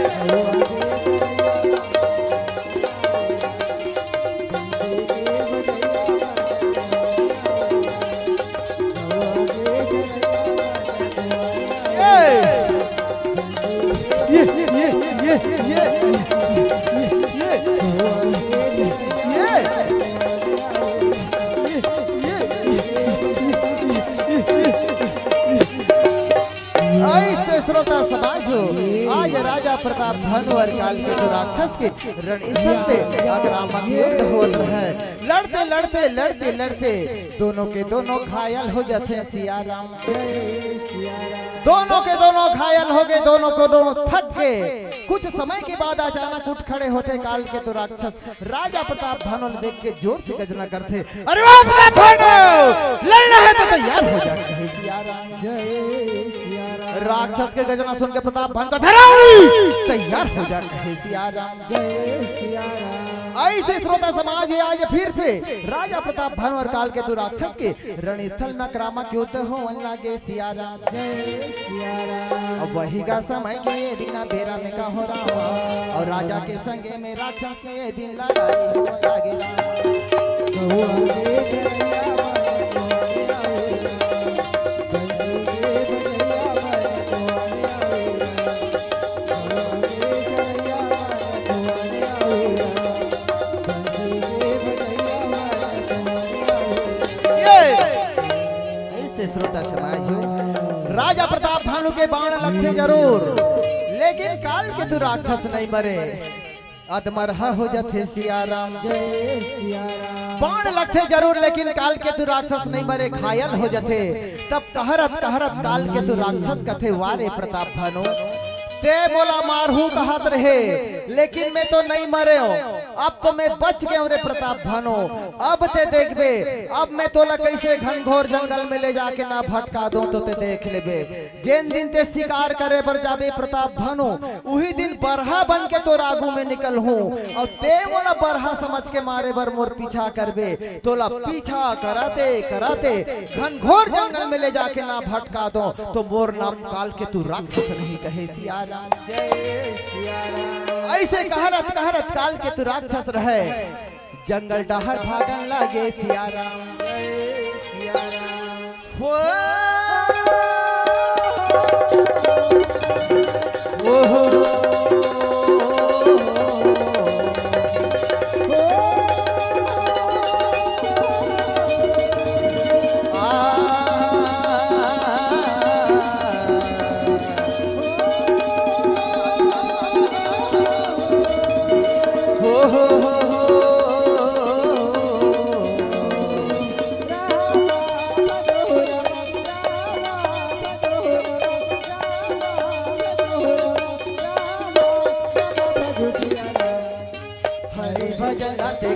अइसे श्रोता समाज हो, आज राजा प्रताप भानु अउ कालकेतु राक्षस के रणस्थल पे आक्रामक युद्ध होत रहे। लड़ते, लड़ते, लड़ते, लड़ते दोनों के दोनों घायल हो जाथे सिया राम। दोनों के दोनों घायल हो गए, दोनों को दोनों थक गए। कुछ समय के बाद अचानक उठ खड़े होथे कालकेतु राक्षस। राजा प्रताप भानु ल देख के जोर से गर्जना करथे, "अरे ओ प्रताप भानु, लड़ना हे त तैयार हो जा," कहे सिया राम। जय सिया राम। राक्षस के गर्जना सुन के प्रताप भानु कथे, "अरे तैयार हो जा," कहे सिया राम। जय सिया राम। अइसे श्रोता समाज हे, आज फिर से राजा प्रताप भानु अउ कालकेतु राक्षस के रणस्थल में आक्रामक युद्ध होवन लागे सिया राम। जय सिया राम। अब वही का समय के दिना बेरा में कहो राम, अउ राजा के संगे में राक्षस के दिन लड़ाई होवन लागे राम। ये, अइसे श्रोता समाज हो, राजा प्रताप भानु के बाण लगथे जरूर, लेकिन कालकेतु राक्षस नइ मरे, अधमरहा हो जाथे सिया राम। जय सिया राम। बाण लगथे जरूर, लेकिन कालकेतु राक्षस नइ मरे, घायल हो जाथे। तब कहरत कहरत कालकेतु राक्षस कथे, "वा रे प्रताप भानु, तैं मोला मारहू कहत रहे, लेकिन मैं तो नइ मरेंव। अब तो मैं बच गेंव रे प्रताप भानु। अब तैं देखबे, अब मैं तोला कइसे घनघोर जंगल में ले जाके ना भटका दों, तो तैं देख लेबे।" जेन दिन तैं शिकार करे बर जाबे प्रताप भानु, उही दिन बरहा बन के तोर आगू में निकलहूं, अउ तैं मोला बरहा समझ के मारे बर मोर पीछा करबे। तोला पीछा कराते कराते घनघोर जंगल में ले जाके ना भटका दों, तो मोर नाम कालकेतु राक्षस नहीं, कहे सिया राम। जय सिया राम। अइसे कहरत कहरत कालकेतु राक्षस रहे, जंगल डहर भागन लागे सिया राम। जय सिया राम। हो। ओहो। आ। हो, हो, हो, हो।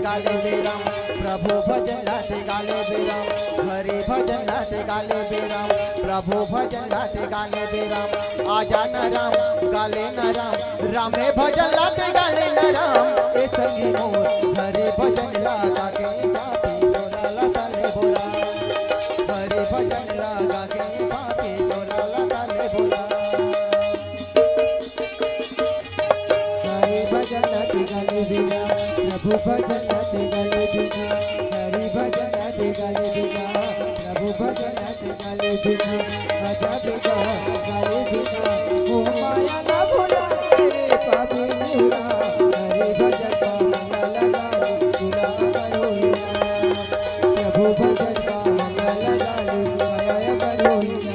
गाले बेराम, प्रभु भजन ला ते गाले बेराम, हरि भजन ला ते गाले बेराम, प्रभु भजन ला ते गाले बेराम। आजा न राम, गाले न राम, रामे भजन ला ते गाले न राम। ए संगी मोर, हरि भजन ला गा के पापी तोला ला ताले बोला, हरि भजन ला गा के पापी तोला ला ताले बोला। हरि भजन ला ते गाले बेराम, प्रभु भजन ला ते गाले बेराम, हरि भजन ला ते गाले बेराम, प्रभु भजन ला ते गाले बेराम, राजा बेटा गाले बेराम, ओ माया ना भोला रे पापी मेरा, हरि भजन का माला लगा लो, तुला करो हीरा। प्रभु भजन का माला लगा लो, तुला करो हीरा।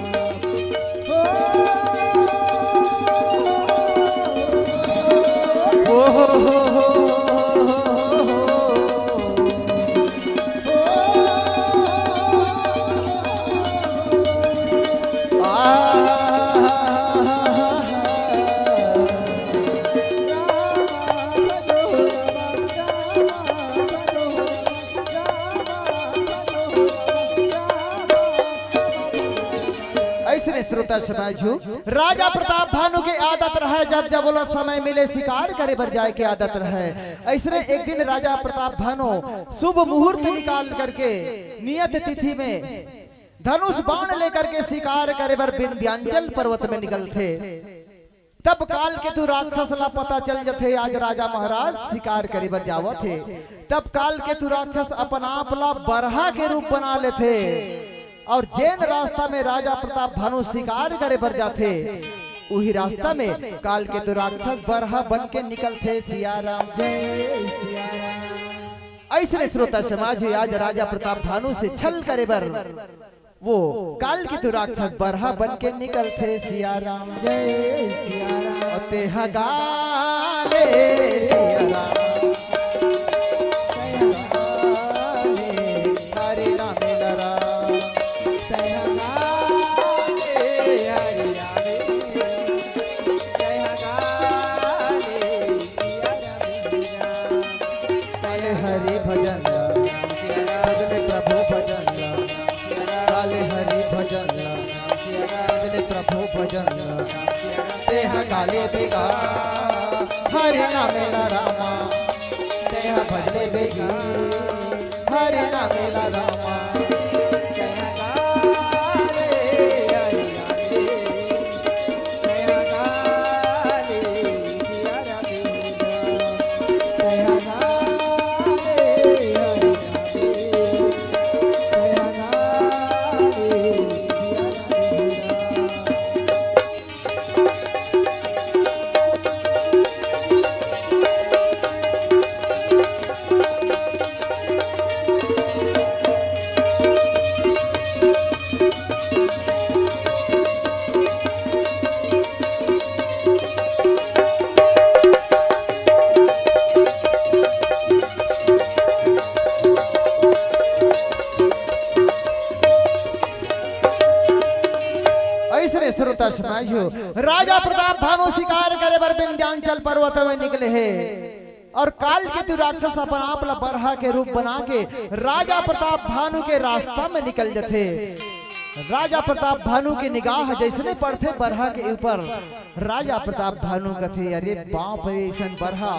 अइसने श्रोता समाज हो, राजा प्रताप भानु के आदत रहय, जब जब ओला समय मिले, शिकार करे बर जाय के आदत रहय। अइसने एक दिन राजा प्रताप भानु शुभ मुहूर्त निकाल करके नियत तिथि में धनुष बाण लेकर के शिकार करे बर विंध्यांचल पर्वत में निकलथे। तब काल केतु राक्षस ला पता चल जथे, आज राजा महाराज शिकार करे बर जावत हे। तब काल केतु राक्षस अपन आप ला बरहा के रूप बना लेथे, और जेन रास्ता में राजा प्रताप भानु शिकार करे बर जाथे, उही रास्ता में काल केतु राक्षस बरहा बन के निकलथे। सिया राम, जय सिया राम। अइसने श्रोता समाज हो, आज राजा प्रताप भानु से छल करे बर वो काल केतु राक्षस बरहा बन के निकलथे। सिया राम, जय सिया राम। तेहा गाले सिया राम, तेहा गाले हरे राम लरा। तेहा गाले हरे राम, तेहा गाले सिया राम। काले हरि भजन ला, भजने प्रभु भजन ला, काले हरि भजन ला, भजने प्रभु भजन ला। तेहा गाले बेगा, हरि नामे ला रामा, तेहा भजले बेगी, हरि नामे ला रामा। अइसने श्रोता समाज हो, राजा प्रताप भानु शिकार करे बर विंध्यांचल पर्वत में निकले हे। और काल केतु राक्षस अपन आप ला बरहा के रूप बना के राजा प्रताप भानु के रास्ता में निकल जथे। राजा प्रताप भानु के निगाह जइसने पड़थे बरहा के ऊपर, राजा प्रताप भानु कथे, "अरे बाप रे, अइसन बरहा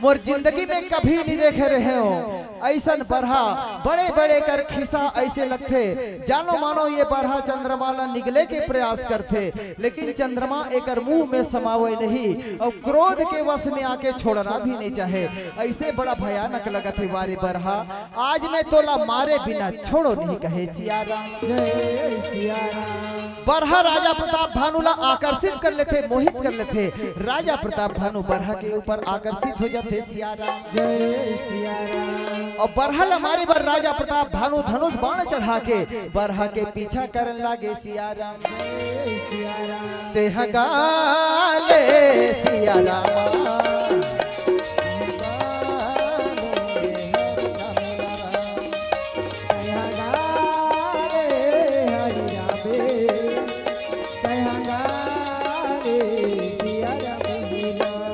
मोर जिंदगी में कभी नहीं देखे रहे हो।" अइसन बरहा, बड़े बड़े कर खिसा अइसे लगथे, जानो मानो ये बरहा चंद्रमा ला निगले के प्रयास करथे, लेकिन चंद्रमा एकर मुंह में समावे नहीं, और क्रोध के वश में आके छोड़ना भी नहीं चाहे। अइसे बड़ा भयानक लगत हे, "वारे बरहा, आज मैं तोला मारे बिना छोड़ो नहीं," कहे सिया राम। जय सिया राम। बरहा राजा प्रताप भानु ला आकर्षित कर लेथे, मोहित कर लेथे। राजा प्रताप भानु बरहा के ऊपर आकर्षित हो जाथे सिया राम। जय सिया राम। और बरहा ला मारे बर राजा प्रताप भानु धनुष बाण चढ़ा के बरहा के पीछा करन लागे सिया राम। जय सिया राम। तेहा गाले सिया राम। तेहा गाले हरि राम। तेहा गाले सिया राम। गाले राम।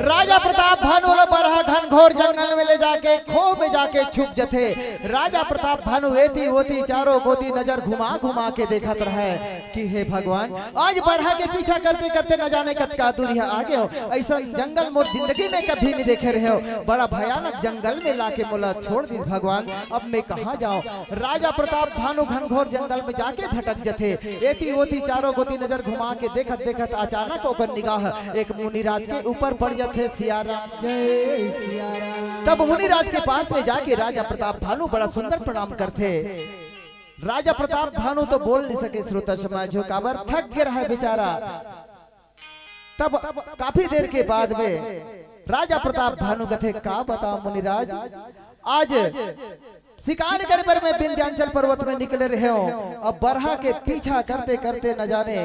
राजा प्रताप भानु ल बरहा घनघोर जंगल में ले जाके खोह में जाके छुप जथे। राजा प्रताप भानु एती ओती चारों कोती नजर घुमा घुमा के देखत रहय कि हे भगवान, आज बरहा के पीछा करते करते न जाने कतका दूरिहा आ गेंव। अइसन जंगल मोर जिंदगी में कभी नइ देखे रहेंव। बड़ा भयानक जंगल में लाके मोला छोड़ दिस भगवान, अब मैं कहाँ जांव? राजा प्रताप भानु घनघोर जंगल में जाके भटक जथे। एती ओती चारों कोती नजर घुमा के देखत देखत अचानक ओकर निगाह एक मुनिराज के ऊपर पड़ जथे। सिया राम। जय सिया राम। तब मुनिराज के पास में जाके राजा प्रताप भानु बड़ा सुंदर प्रणाम करथे। राजा प्रताप भानु तो बोल नइ सके, श्रोता समाज हो, काबर थक गे रहय बेचारा। तब काफी देर के बाद में राजा प्रताप भानु कथे, का बतांव मुनिराज, आज शिकार करे बर मैं विंध्याचल पर्वत में निकले रहेंव, अब बरहा के पीछा करते करते न जाने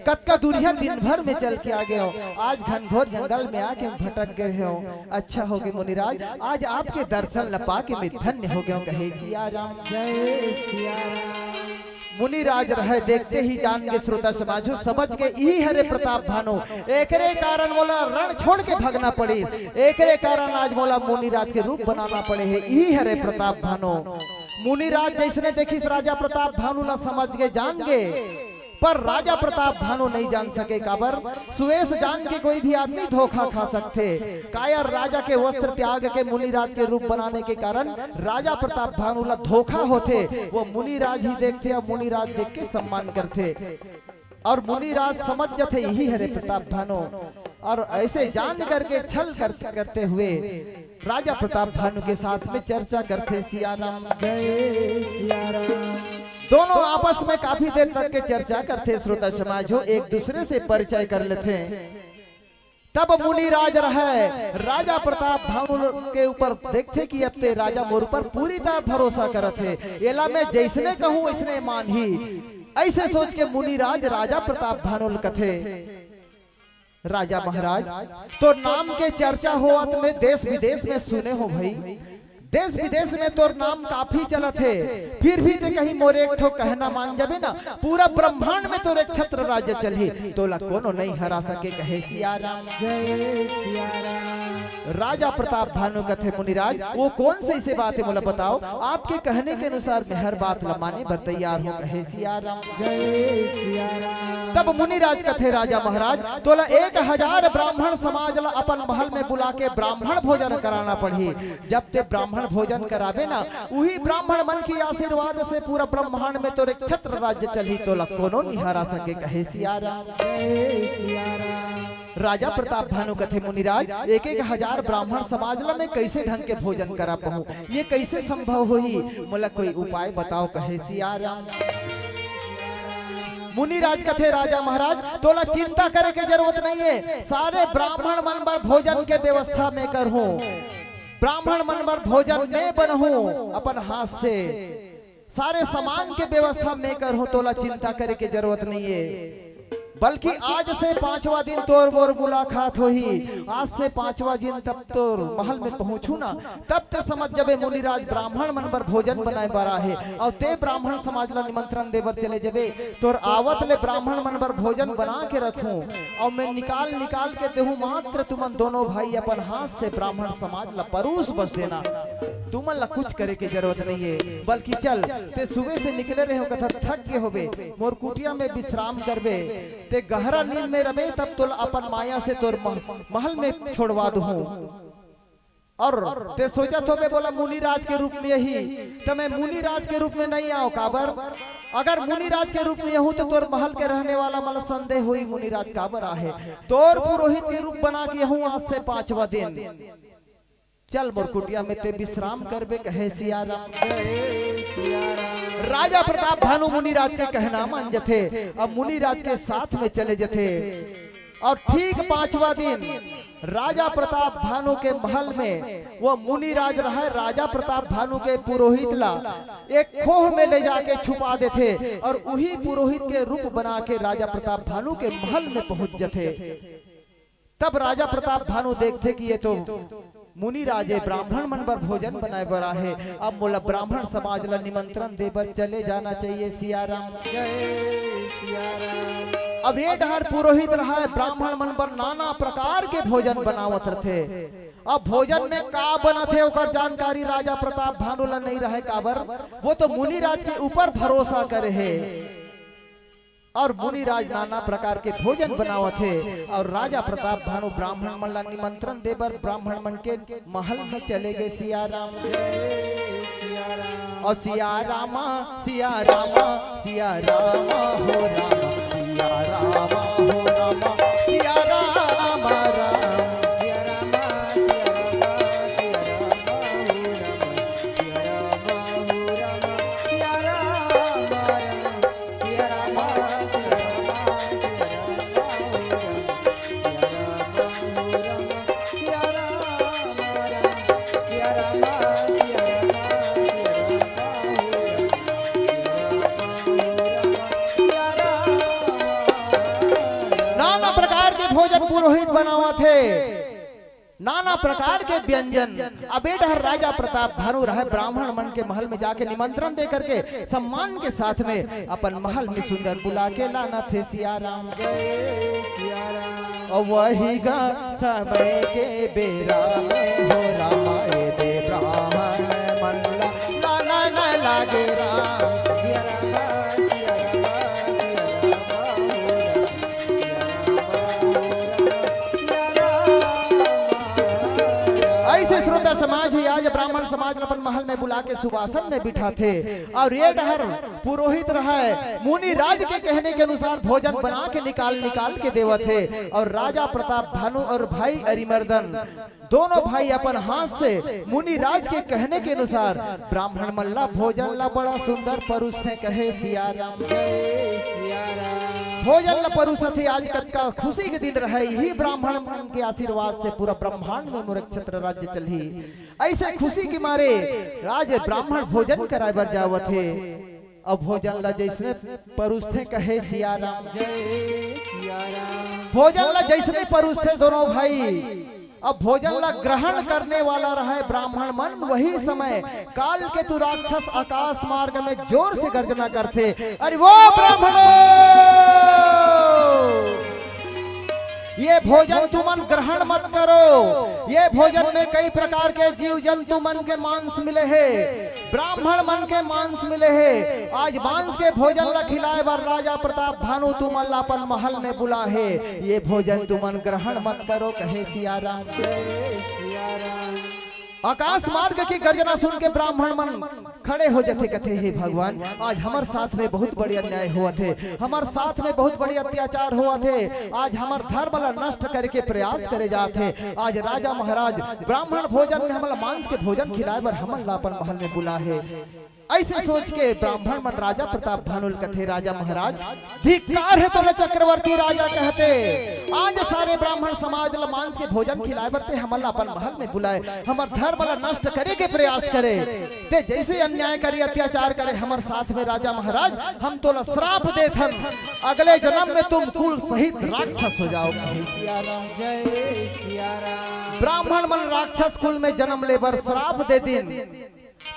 कतका दूरिहा दिन भर में चल के आ गेंव। आज घनघोर जंगल में आके भटक गे रहेंव। अच्छा होगे मुनिराज, आज आपके दर्शन ल पाके मैं धन्य हो गेंव, कहे सिया राम। जय सिया राम। मुनिराज रहय, देखते ही जान गे, श्रोता समाज हो, समझ गे, इही हरे प्रताप भानु। एकरे कारण मोला रण छोड़ के भगना पड़िस, एकरे कारण आज मोला मुनिराज के रूप बनाना पड़े हे, इही हरे प्रताप भानु। मुनिराज जइसने देखिस राजा प्रताप भानु ला, समझ गे, जान गे, पर राजा प्रताप भानु नइ जान सके, काबर सुवेश जान के कोई भी आदमी धोखा खा सकथे। कायर राजा के वस्त्र त्याग के मुनिराज के रूप बनाने के कारण राजा प्रताप भानु ला धोखा होथे। वो मुनिराज ही देखथे अउ मुनिराज देख के सम्मान करथे अउ मुनिराज समझ जथे इही हरे प्रताप भानु। अउ ऐसे जान करके छल कर, करते हुए राजा प्रताप भानु के साथ में चर्चा करथे सिया राम। जय सिया राम। दोनों आपस में काफी देर तक के चर्चा करथे, श्रोता समाज हो, एक दूसरे से परिचय कर लेथे। तब मुनिराज रहय, राजा प्रताप भानु के ऊपर देखथे कि अब ते राजा मोर ऊपर पूरी तरह भरोसा करत हे, एला मैं जइसने कहूं वइसने मानही। अइसे सोच के मुनिराज राजा प्रताप भानु ल कथे, राजा महाराज, तोर नाम के चर्चा होवत मैं देश विदेश में सुने हों भई। देश विदेश में तोर नाम काफी चलत हे, फिर भी ते कहीं मोर एक ठो कहना मान जाबे ना, पूरा ब्रह्मांड में तोर एक छत्र राज्य चलही, तोला कोनो नइ हरा सके, कहे सिया राम। जय सिया राम। राजा प्रताप भानु कथे, मुनिराज, वो कौन सी ऐसी बात हे, मोला बताओ, आपके कहने के अनुसार मैं हर बात ला माने बर तैयार हों, कहे सिया राम। जय सिया राम। तब मुनिराज कथे, राजा महाराज, तोला एक हजार ब्राह्मण समाज ला अपन महल में बुला के ब्राह्मण भोजन कराना पड़ही। जब ते ब्राह्मण भोजन कराबे ना, उही ब्राह्मण मन के आशीर्वाद से पूरा ब्रह्मांड में तोर एक छत्र राज्य चलही, तोला कोनो नइ हरा सके, कहे सिया राम। जय सिया राम। राजा प्रताप भानु कथे, मुनिराज, एक एक हजार ब्राह्मण समाज ला मैं कइसे ढंग के भोजन करा पाहूं, ये कइसे संभव होही, मोला कोई उपाय बताओ, कहे सिया राम। मुनिराज कथे, राजा महाराज, तोला चिंता करे के जरूरत नइ हे, सारे ब्राह्मण मन बर भोजन के व्यवस्था मैं करहूं, ब्राह्मण मन बर भोजन मैं बनहूं अपन हाथ से। सारे सामान के व्यवस्था मैं करहूं, तोला चिंता करे के जरूरत नइ हे। बल्कि आज से पांचवा दिन तोर मोर मुलाकात होही। आज से पांचवा दिन तब तोर महल में पहुंचहूं ना, तब ते समझ जबे मुनिराज ब्राह्मण मन बर भोजन बनाए बर आहे, अउ ते ब्राह्मण समाज ला निमंत्रण दे बर चले जबे। तोर आवत ले ब्राह्मण मन बर भोजन बना के रखहूं, अउ मैं निकाल निकाल के देहूं, मात्र तुमन दोनों भाई अपन हाथ से ब्राह्मण समाज ला परोस बस देना। तुमन ला कुछ करे के जरूरत नइ हे, बल्कि चल, ते सुबह से निकले रहे हो, कथा थक गे होबे, मोर कुटिया में विश्राम करबे, ते गहरा नींद में रबे, तब तोला अपन माया से तोर मह-, महल में छोड़वा दूहूं। अउ ते सोचत होबे, बोला मुनिराज के रूप में ही, त मैं मुनिराज के रूप में नहीं आंव। काबर? अगर मुनिराज के रूप में आहूं, त तोर महल के रहने वाला मन ला संदेह होही, मुनिराज काबर आहे। तोर पुरोहित के रूप बना के आहूं आज से पांचवा दिन। चल मोर कुटिया में ते विश्राम करबे, कहे सिया राम। राजा प्रताप भानु मुनिराज के कहना मान जथे, अब मुनिराज के साथ में चले जथे। अउ ठीक पांचवा दिन राजा प्रताप भानु के महल में वो मुनिराज रहय, राजा प्रताप भानु के पुरोहित ला एक खोह में ले जाके छुपा देथे अउ उही पुरोहित के रूप बना के राजा प्रताप भानु के महल में पहुंच जथे। तब राजा प्रताप भानु देखथे कि ये तो मुनिराज ए, ब्राह्मण मन बर भोजन बनाए बर आहे। अब मोला ब्राह्मण समाज ला निमंत्रण दे बर चले जाना चाहिए। सिया राम। अब ये डहर पुरोहित रहय, ब्राह्मण मन बर नाना प्रकार के भोजन बनावत रथे। अब भोजन में का बनत हे, ओकर जानकारी राजा प्रताप भानु ला नहीं रहय। काबर? वो तो मुनिराज के ऊपर भरोसा करे हे। अउ मुनिराज नाना प्रकार के भोजन बनावत हे अउ राजा प्रताप भानु ब्राह्मण मन ला निमंत्रण दे बर ब्राह्मण मन के महल में चले गे। सिया राम। अउ सिया राम, सिया राम, सिया राम हो राम, सिया राम हो राम, सिया राम राम। नाना प्रकार के भोजन पुरोहित बनावत हे, नाना प्रकार के व्यंजन। अब ए डहर राजा प्रताप भानु रहय, ब्राह्मण मन के महल में जाके निमंत्रण दे करके सम्मान के साथ में अपन महल में सुंदर बुला के लानत हे। सिया राम। अउ वही गा समय के बेरा में हो राम, ए दे ब्राह्मण मन ला लाना न लागे राम। अइसे श्रोता समाज हे, आज ब्राह्मण समाज ला अपन महल में बुला के सुवासन में बिठाथे अउ ए डहर पुरोहित रहय, मुनिराज के कहने के अनुसार भोजन बना के निकाल, निकाल के देवत हे। अउ राजा प्रताप भानु अउ भाई अरिमर्दन दोनों भाई अपन हाथ से मुनिराज के कहने के अनुसार ब्राह्मण मन ला भोजन ला बड़ा सुंदर परोसथे। कहे सिया राम। भोजन ला परोसथे। आज कतका खुशी के दिन रहय, इही ब्राह्मण मन के आशीर्वाद से पूरा ब्रह्मांड में मोर छत्र राज्य चलही। अइसे खुशी के मारे आज ब्राह्मण भोजन कराए बर जावत हे। अब भोजन ला जइसने परोसथे, कहे सिया राम। भोजन ला जइसने परोसथे दोनों भाई, अब भोजन ला ग्रहण करने वाला रहय ब्राह्मण मन, वही समय कालकेतु राक्षस आकाश मार्ग में जोर से गर्जना करथे, "अरे वो ब्राह्मणों, ये भोजन तुमन ग्रहण मत करो। ये भोजन में कई प्रकार के जीव जंतु मन के मांस मिले हे, ब्राह्मण मन के मांस मिले हे। आज मांस के भोजन ला खिलाए बर राजा प्रताप भानु तुमन ला अपन महल में बुला हे। ये भोजन तुमन ग्रहण मत करो," कहे सिया राम। आकाश मार्ग की गर्जना सुन के ब्राह्मण मन खड़े हो जथे, कथे, "हे भगवान, आज हमर साथ में बहुत बड़े अन्याय होवत हे, हमर साथ में बहुत बड़े अत्याचार होवत हे, आज हमर धर्म ला नष्ट करे के प्रयास करे जात हे। आज राजा महाराज ब्राह्मण भोजन में हमला मांस के भोजन खिलाए बर हमन ला अपन महल में बुला हे।" अइसे सोच के ब्राह्मण मन राजा प्रताप भानु ल कथे, "राजा महाराज, धिक्कार हे तोला चक्रवर्ती राजा कहते। आज सारे ब्राह्मण समाज ल मांस के भोजन खिलाए बर ते हमन ल अपन महल में बुलाए, हमर धर्म ल नष्ट करे के प्रयास करे। ते जइसे अन्याय करे, अत्याचार करे हमर साथ में राजा महाराज, हम तोला श्राप देथन, अगले जन्म में तुम कुल सहित राक्षस हो जाओ।" जय सिया राम। ब्राह्मण मन राक्षस कुल में जन्म ले बर श्राप दे दिन।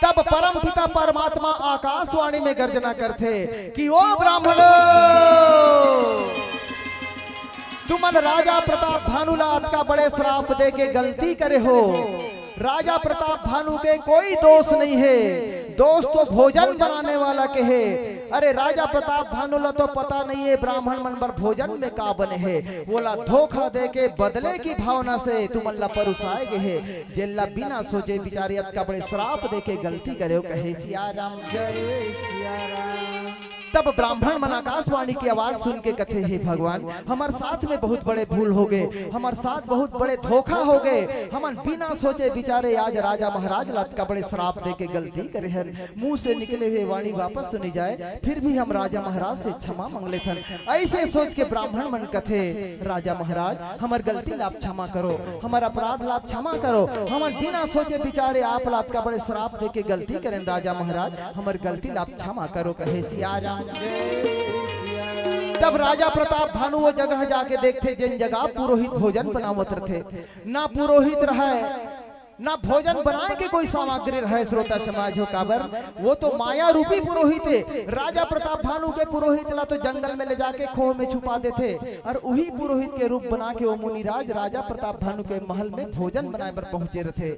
तब परम पिता परमात्मा आकाशवाणी में गर्जना करथे कि ओ ब्राह्मणो, तुमन राजा प्रताप भानु ला अतका बड़े श्राप दे के गलती करे हो। राजा प्रताप भानु के कोई दोष नहीं है, दोष तो भोजन बनाने वाला के है। अरे, राजा प्रताप भानु ला तो पता नहीं है ब्राह्मण मन बर भोजन में का बने है। वोला धोखा दे के बदले की भावना से तुमन ला परुसाए गे है, जेला बिना सोचे बिचारे अतका बड़े श्राप दे के गलती करे हो, कहे सिया राम। जय सिया राम। तब ब्राह्मण मन आकाशवाणी की आवाज सुन के कथे, हे भगवान, हमर साथ में बहुत बड़े भूल हो गए, हमर साथ बहुत बड़े धोखा हो गए। हमन बिना सोचे बिचारे आज राजा महाराज ला अतका बड़े श्राप दे के गलती करे हन। मुंह से निकले हुए वाणी वापस तो नहीं जाए, फिर भी हम राजा महाराज से क्षमा मांग लेथन। ऐसे सोच के ब्राह्मण मन कथे, राजा महाराज, हमर गलती ला आप क्षमा करो, हमर अपराध ला आप क्षमा करो। हमन बिना सोचे बिचारे आप ला अतका बड़े श्राप दे के गलती करेन, राजा महाराज, हमर गलती ला आप क्षमा करो, कहे सिया राम। तब राजा प्रताप भानु वो जगह जाके देखथे, जेन जगह पुरोहित भोजन बनावत रथे। ना पुरोहित रहय, ना भोजन बनाए के कोई सामग्री रहय। श्रोता समाज हो, काबर, वो तो माया रूपी पुरोहित है। राजा प्रताप भानु के पुरोहित ला तो जंगल में ले जाके खोह में छुपा देथे, और उही पुरोहित के रूप बना के वो मुनिराज राजा प्रताप भानु के महल में भोजन बनाए बर पहुंचे रथे।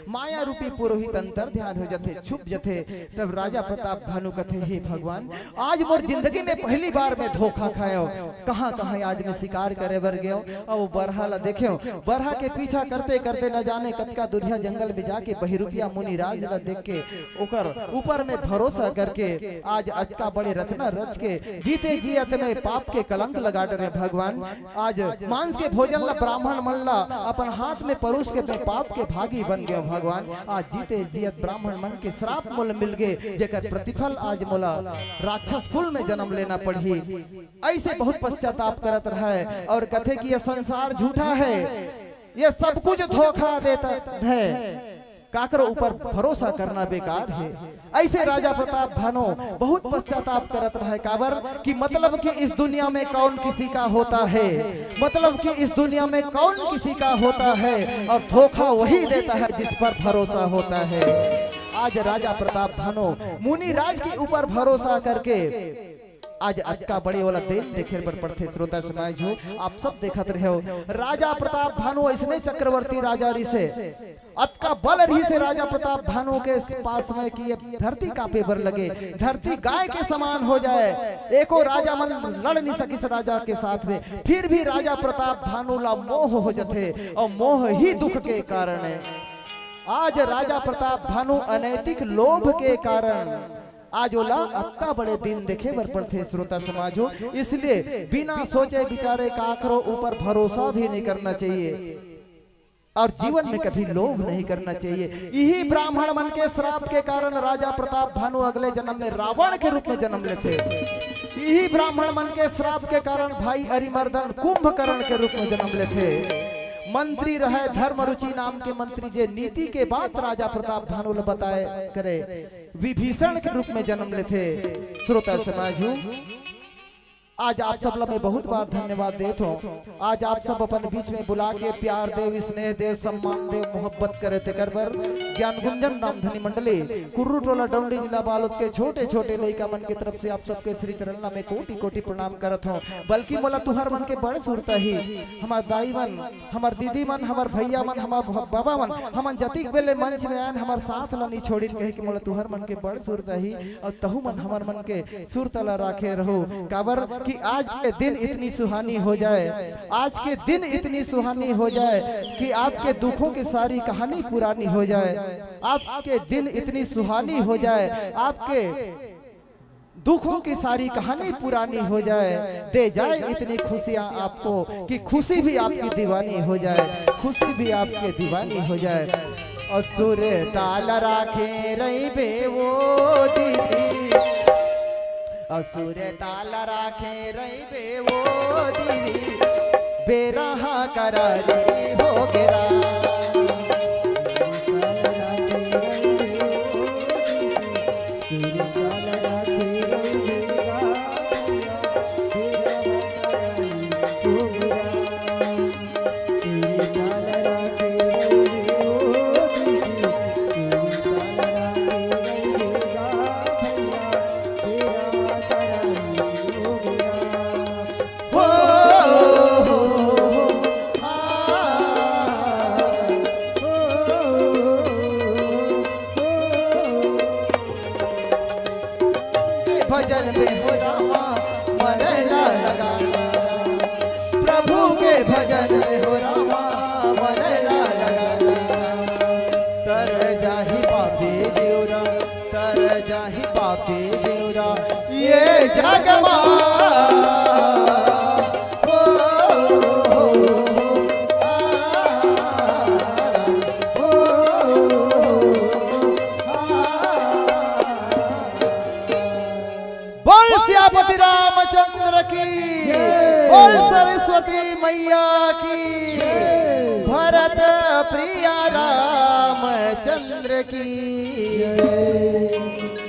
माया रूपी पुरोहित अंतर ध्यान हो जथे, छुप जथे। तब राजा प्रताप भानु कथे, हे भगवान, आज मोर जिंदगी में पहली बार मैं धोखा खायो। कहाँ कहाँ आज मैं शिकार करे बर गयो, अउ बरहा ला देखेव। बरहा के पीछा करते करते न जाने कतका दुरिहा जंगल में जाके बहिरूपिया मुनिराज ला देख के ओकर ऊपर में भरोसा करके आज अतका बड़े रचना रच के जीते जियत में पाप के कलंक लगा डरे भगवान। आज मांस के भोजन ला ब्राह्मण मन ला अपन हाथ में परोस के मैं पाप के भागी बन गयो भगवान। आज जीते जियत ब्राह्मण मन के श्राप मोला मिल गे, जेकर प्रतिफल आज मोला राक्षस कुल में जन्म लेना पड़ही। ऐसे बहुत पश्चाताप करत रहय और कथे कि ये संसार झूठा है, ये सब कुछ धोखा देता है, काकरो ऊपर भरोसा करना बेकार है। ऐसे राजा प्रताप भानु बहुत पश्चाताप करत रहय, काबर कि मतलब कि इस दुनिया में कौन किसी का होता है, मतलब कि इस दुनिया में कौन किसी का होता है, और धोखा वही देता है जिस पर भरोसा होता है। आज राजा प्रताप भानु मुनिराज के ऊपर भरोसा करके आज अतका बड़े वाला दिन देखे बर पड़थे। श्रोता समाज हो, आप सब देखत रहे हो, राजा प्रताप भानु ऐसने चक्रवर्ती राजा रिसे, अतका बल रहिसे राजा प्रताप भानु के पास में कि ये धरती कांपे बर लगे, धरती गाय के समान हो जाए। एको राजा मन लड़ नहीं सकिस राजा के साथ में, फिर भी राजा प्रताप भानु ला मोह हो जथे, और मोह ही दुख के कारण है। आज राजा प्रताप भानु अनैतिक लोभ के कारण आज ओला अतका बड़े दिन देखे बर पड़थे। श्रोता समाज हो, इसलिए बिना सोचे विचारे काकरो ऊपर भरोसा भी नहीं करना चाहिए और जीवन में कभी लोभ नहीं करना चाहिए। यही ब्राह्मण मन के श्राप के कारण राजा प्रताप भानु अगले जन्म में रावण के रूप में जन्म लेथे। यही ब्राह्मण मन के श्राप के कारण भाई अरिमर्दन कुंभकर्ण के रूप में जन्म लेथे। मंत्री रहे धर्म रुचि नाम के मंत्री, जे नीति के बात राजा प्रताप भानु ल बताए करे, विभीषण के रूप में जन्म लेथे। श्रोता समाज हो, आज आप सब ला मैं बहुत बार धन्यवाद देत हूँ। आज आप सब अपन बीच में बुला के प्यार देव, स्नेह देव, सम्मान देव, मोहब्बत करे तेकर बर ज्ञान गुंजन रामधनी मंडली, कुर्रू टोला, डौंडी, जिला बालोद के छोटे छोटे लइका मन के तरफ से आप सबके श्री चरण ला मैं कोटि कोटि प्रणाम करत हूँ। बल्कि मोला तुहर मन के बड़ सुरता ही, हमर दाई मन, हमर दीदी मन, हमर भैया मन, हमर भ-, बाबा मन, हमन जतिक बेले मंच में आयन, हमर साथ ला नहीं छोड़िन, कहे कि मोला तुहर मन के बड़ सुरता ही। और तहु मन हमर मन के सुरता ला राखे रहो, काबर कि आज के दिन इतनी सुहानी हो जाए, आज के दिन इतनी सुहानी हो जाए कि आपके दुखों की सारी कहानी पुरानी हो जाए, आपके दिन इतनी सुहानी हो जाए, आपके दुखों की सारी कहानी पुरानी हो जाए, दे जाए इतनी खुशियां आपको कि खुशी भी आपकी दीवानी हो जाए, खुशी भी आपके दीवानी हो जाए। और सुर ताल राखे रहिबे वो दीदी, और सुर ताल राखे रहिबे वो दीदी, बेरा हा करारी हो गेरा। में हो रामा, मन ला लगाना। प्रभु के भजन में हो रामा, मन ला लगाना। तर जाही पापी जीवरा, तर जाही पापी जीवरा, ये जग मा। ओ, ओ, ओ, आ, ओ, ओ, आ। बोल सियापति रामचंद्र की, जय। बोल सरस्वती मैया की, जय। भरत प्रिया रामचंद्र की। जय।